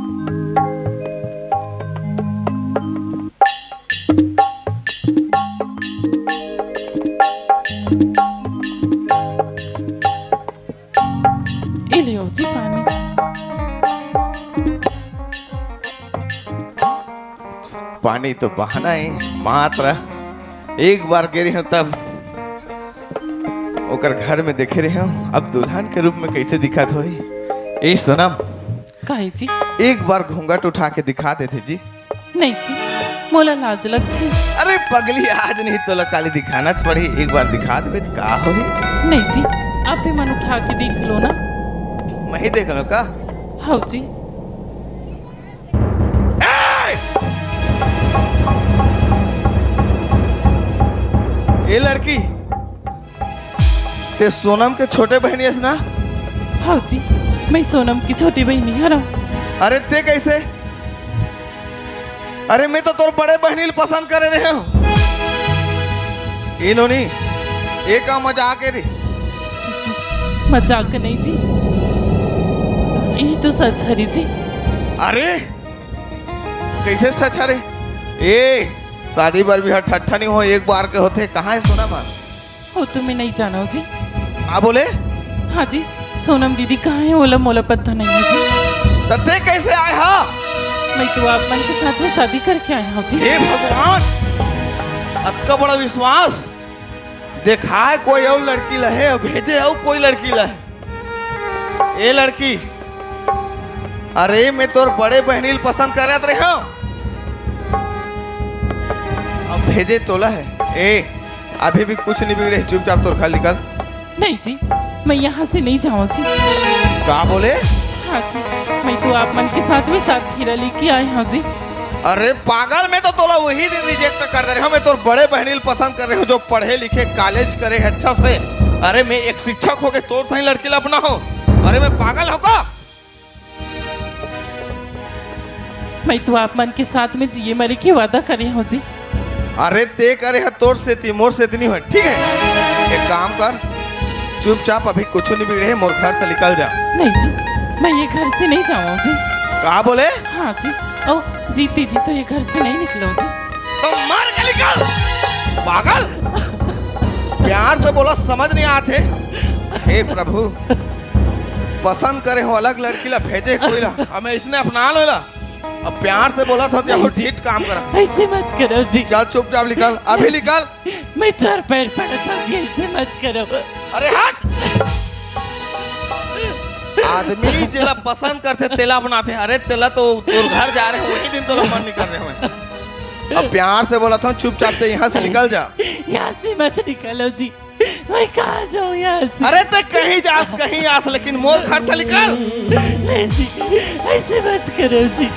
लियो जी पानी। पानी तो बहाना है, मात्र एक बार गे रहेंव तब ओकर घर में देखे रहेंव, अब दुल्हन के रूप में कैसे दिखत होही। ए सोनम, काहे जी? एक बार घूंघट उठा के दिखा देते जी। नहीं जी, मोला लाज लगथे। अरे पगली, आज नहीं तोला काली दिखाना च पड़ही, एक बार दिखा देबे त का होही? नहीं जी, आप ही मन उठा के देख लो ना। मैं ही देख लो का? हव जी। ए! ए लड़की, ते सोनम के छोटे बहिनी हस ना? हव जी, मैं सोनम की छोटी बहिनी हरंव। अरे ते कैसे? अरे मैं तो तोर बड़े बहिनी ल पसंद करे रहेंव। ए नोनी, ए का मजाक हे रे? मजाक नहीं जी, यही तो सच हरे जी। अरे कैसे सच हरे? ए, शादी बर भी हर ठट्ठा नहीं हो, एक बार के होथे। कहाँ हे सोनम? हो तो मैं नहीं जानव जी। का बोले? हाँ जी, सोनम दीदी कहाँ हे, ओला मोला पता नहीं हे जी। त ते कैसे आय हा? मैं तो आप मन के साथ में शादी करके आय हंव जी। हे भगवान, अतका बड़ा विश्वास। देखाय कोई अउ लड़की ल हे, अउ भेजे अउ कोई लड़की ल हे। ए लड़की, अरे मैं तोर बड़े बहिनी ल पसंद करत रहेंव, अब भेजे तोला हे। ए, अभी भी कुछ नहीं बिगड़े, चुपचाप तोर घर निकल। नहीं जी, मैं यहाँ से नहीं जाऊँ जी। का बोले? हाँ जी, मैं तो आप मन के साथ में सात फेरा लेके आय हंव जी। अरे पागल, मैं तो तोला वही दिन रिजेक्ट कर दे रहेंव। मैं तोर बड़े बहिनी ल पसंद कर रहेंव, जो पढ़े लिखे, कॉलेज करे हे अच्छा से। अरे मैं एक शिक्षक होके तोर सही लड़की ल अपनाहूँ। अरे मैं पागल हों का? मैं तो आप मन के साथ में जिए मरे के वादा करे हंव जी। अरे ते करे ह तोर सेती, मोर सेती नहीं होय, ठीक हे? एक काम कर, चुपचाप, अभी कुछ नहीं बिगड़े हे, मोर घर से निकल जा। नहीं जी, मैं ये घर से नहीं जाऊँ जी। का बोले? हाँ जी, ओ जीती जी तो ये घर से नहीं निकलव जी। तो मर के निकल, पागल। प्यार से बोला, समझ नहीं आत हे। हे प्रभु, पसंद करे हों अलग लड़की ल, भेजे कोई ल, हमें इसने अपना लो ला। अब प्यार से बोलत हों, ते हो नहीं जी। ठीक काम करत। ऐसे मत करो जी। चल चुपचाप निकल, अभी नहीं जी। निकल। मैं तोर पैर पड़त हंव जी, ऐसे मत करो। अरे हट। आदमी जेला पसंद करथे तेला अपनाथे। अरे तेला तो तोर घर जा रहे हों, वही दिन तोला मन नहीं कर रहे हों। अब प्यार से बोलत हों, चुपचाप ते यहाँ से निकल जा। यहाँ से मत निकलो जी। मैं कहाँ जाऊँ यहाँ से? अरे ते कहीं जास, कहीं आस, लेकिन मोर घर से निकल। नहीं जी, ऐसे मत करो जी।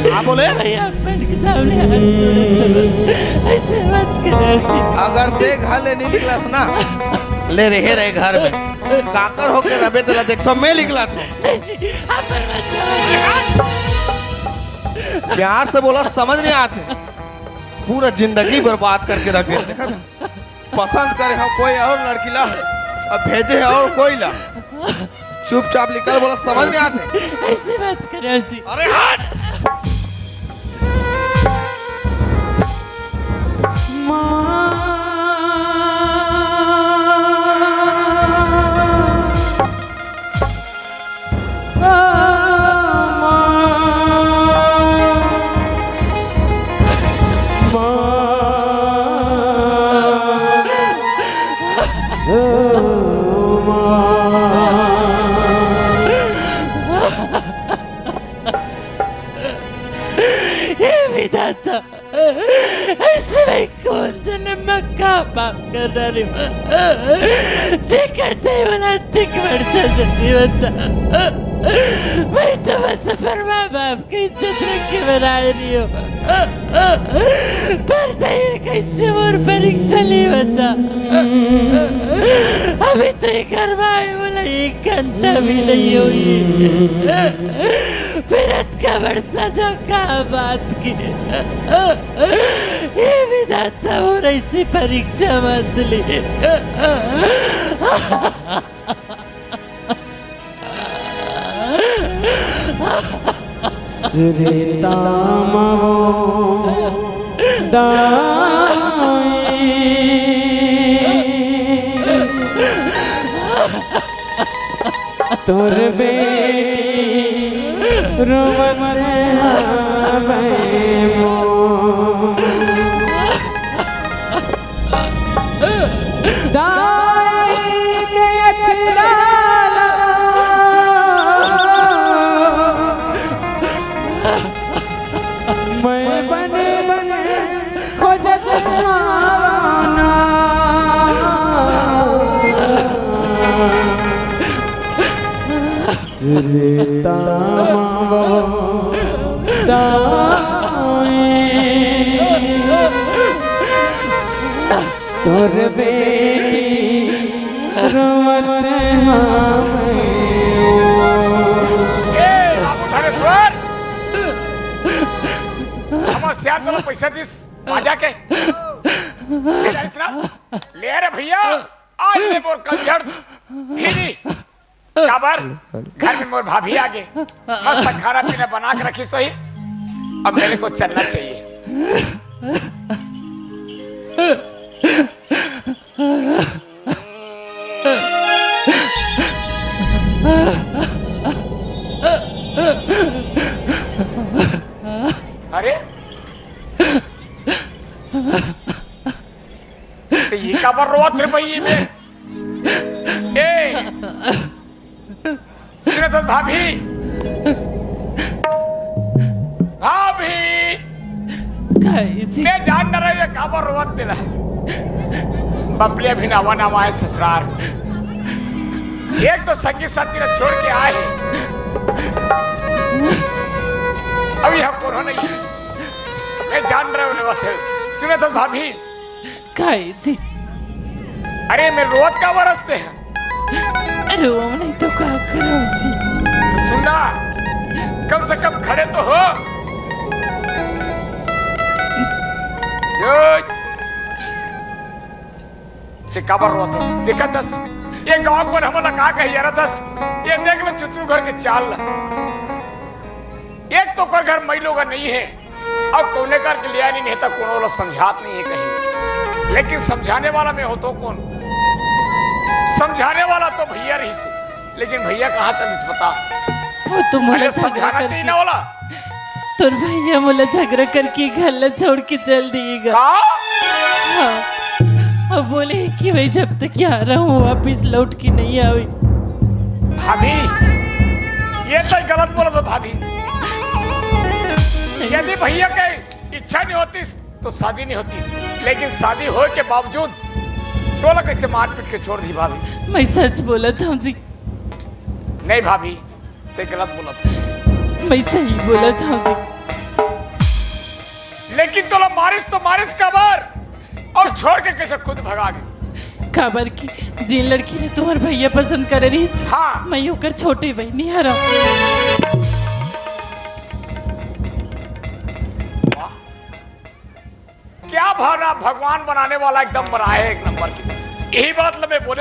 का बोले? मैं आप मन के सामने हाथ जोड़त हंव, ऐसे मत करो जी। अगर ते घर ले नहीं निकलस ना, ले रहे रहे घर में, काकर होके रबे तेला देखथों, मैं निकलत हों। नहीं जी, आप मन मत जाओ। प्यार से बोला, समझ नहीं आत हे। पूरा जिंदगी बर्बाद करके रख दे। देखा था? पसंद करे हों कोई अउ लड़की ल, अब भेजे हे अउ कोई ल। चुपचाप निकल, बोला समझ नहीं आत हे। ऐसे मत करो जी। अरे हट। हे विधाता, ऐसे मैं कौन जन्म में का पाप कर रही हूँ? जे करते वाला तिक वर्षा जल्दी होता। मैं तो बस अपन माँ बाप की इज्जत रख के बनाए रही हूँ। पर तो ये कैसे और परीक्षा ली बता? अभी तो ये घर में आए बोला एक घंटा भी नहीं हुई। फिर अतका वर्षा जो का बात की। हे विधाता, मोर ऐसी परीक्षा मत ले। रेता म वो दाई, तोर बेटी रोवत हवय मोर। दाई के अचरा ला मैं बने बने खोजत हवना। रेता मावो दाई, तोर बेटी रोवत हवय। ए, बाबू धनेश्वर, हमर सियान तोला पैसा दिस, बाजा के। ले रे भैया, आज ले मोर कलझड़ फिरी। काबर? घर में मोर भाभी आगे, मस्त खाना पीना बना के रखिस होही। अब मेरे को चलना चाहिए। अरे, त ये काबर रोवत हे भाई में? ए, सुनत हस भाभी? भाभी! काहे जी? मैं जान न रहे ये काबर रोवत हे तेला। बबली अभी नवा नवा आए ससुरार। एक तो संगी साथी ला छोड़ के आए हे। अभी हम कोनो नहीं। मैं जान रहे हो रोवत हे। सुनत हस भाभी? काहे जी? अरे मैं रोवत काबर हस ते? अरे वो नहीं तो का करम जी? त सुन ना, कम से कम खड़े तो हो। यो, ते काबर रोवत हस? देखत हस? ये गाँव के मन हमन ला का कही यारत हस? ये देख ले चुचू घर के चाल ला। एक तो ओकर घर मई लोगा नहीं हे, अउ कोने करके लिया नहीं, नहीं तो कोनो ला समझात नहीं हे कहीं, लेकिन समझाने वाला मैं होतो कोन? समझाने वाला तो भैया रहिसे, लेकिन भैया कहाँ चलिस बता? वो तो मोला अरे झगड़ा समझाना चाहिए करके ना वाला। तोर भैया मोला झगड़ा करके घर ला छोड़ के चल दिएगा। का? हाँ, अब बोले कि मैं जब तक यहाँ रहूँ वापिस लौट के नहीं आवे। भाभी, ये तो गलत बोलत हो भाभी। यदि भैया के इच्छा नहीं होती तो शादी नहीं होती, लेकिन शादी होए के बावजूद तोला कैसे मारपीट के छोड़ दी भाभी? मैं सच बोलत हूँ जी। नहीं भाभी, ते गलत बोलत है। मैं सही बोलत हूँ जी। लेकिन तोला मारिस तो मारिस काबर? अउ छोड़ के कैसे खुद भगा गे? काबर कि जेन लड़की ला तुम्हार भैया पसंद करे रहिस, हाँ। मैं ओकर छोटे बहिनी हरव। वाह। क्या भावना, भगवान बनाने वाला एकदम बनाए है एक नंबर की। यही बात ला मैं बोले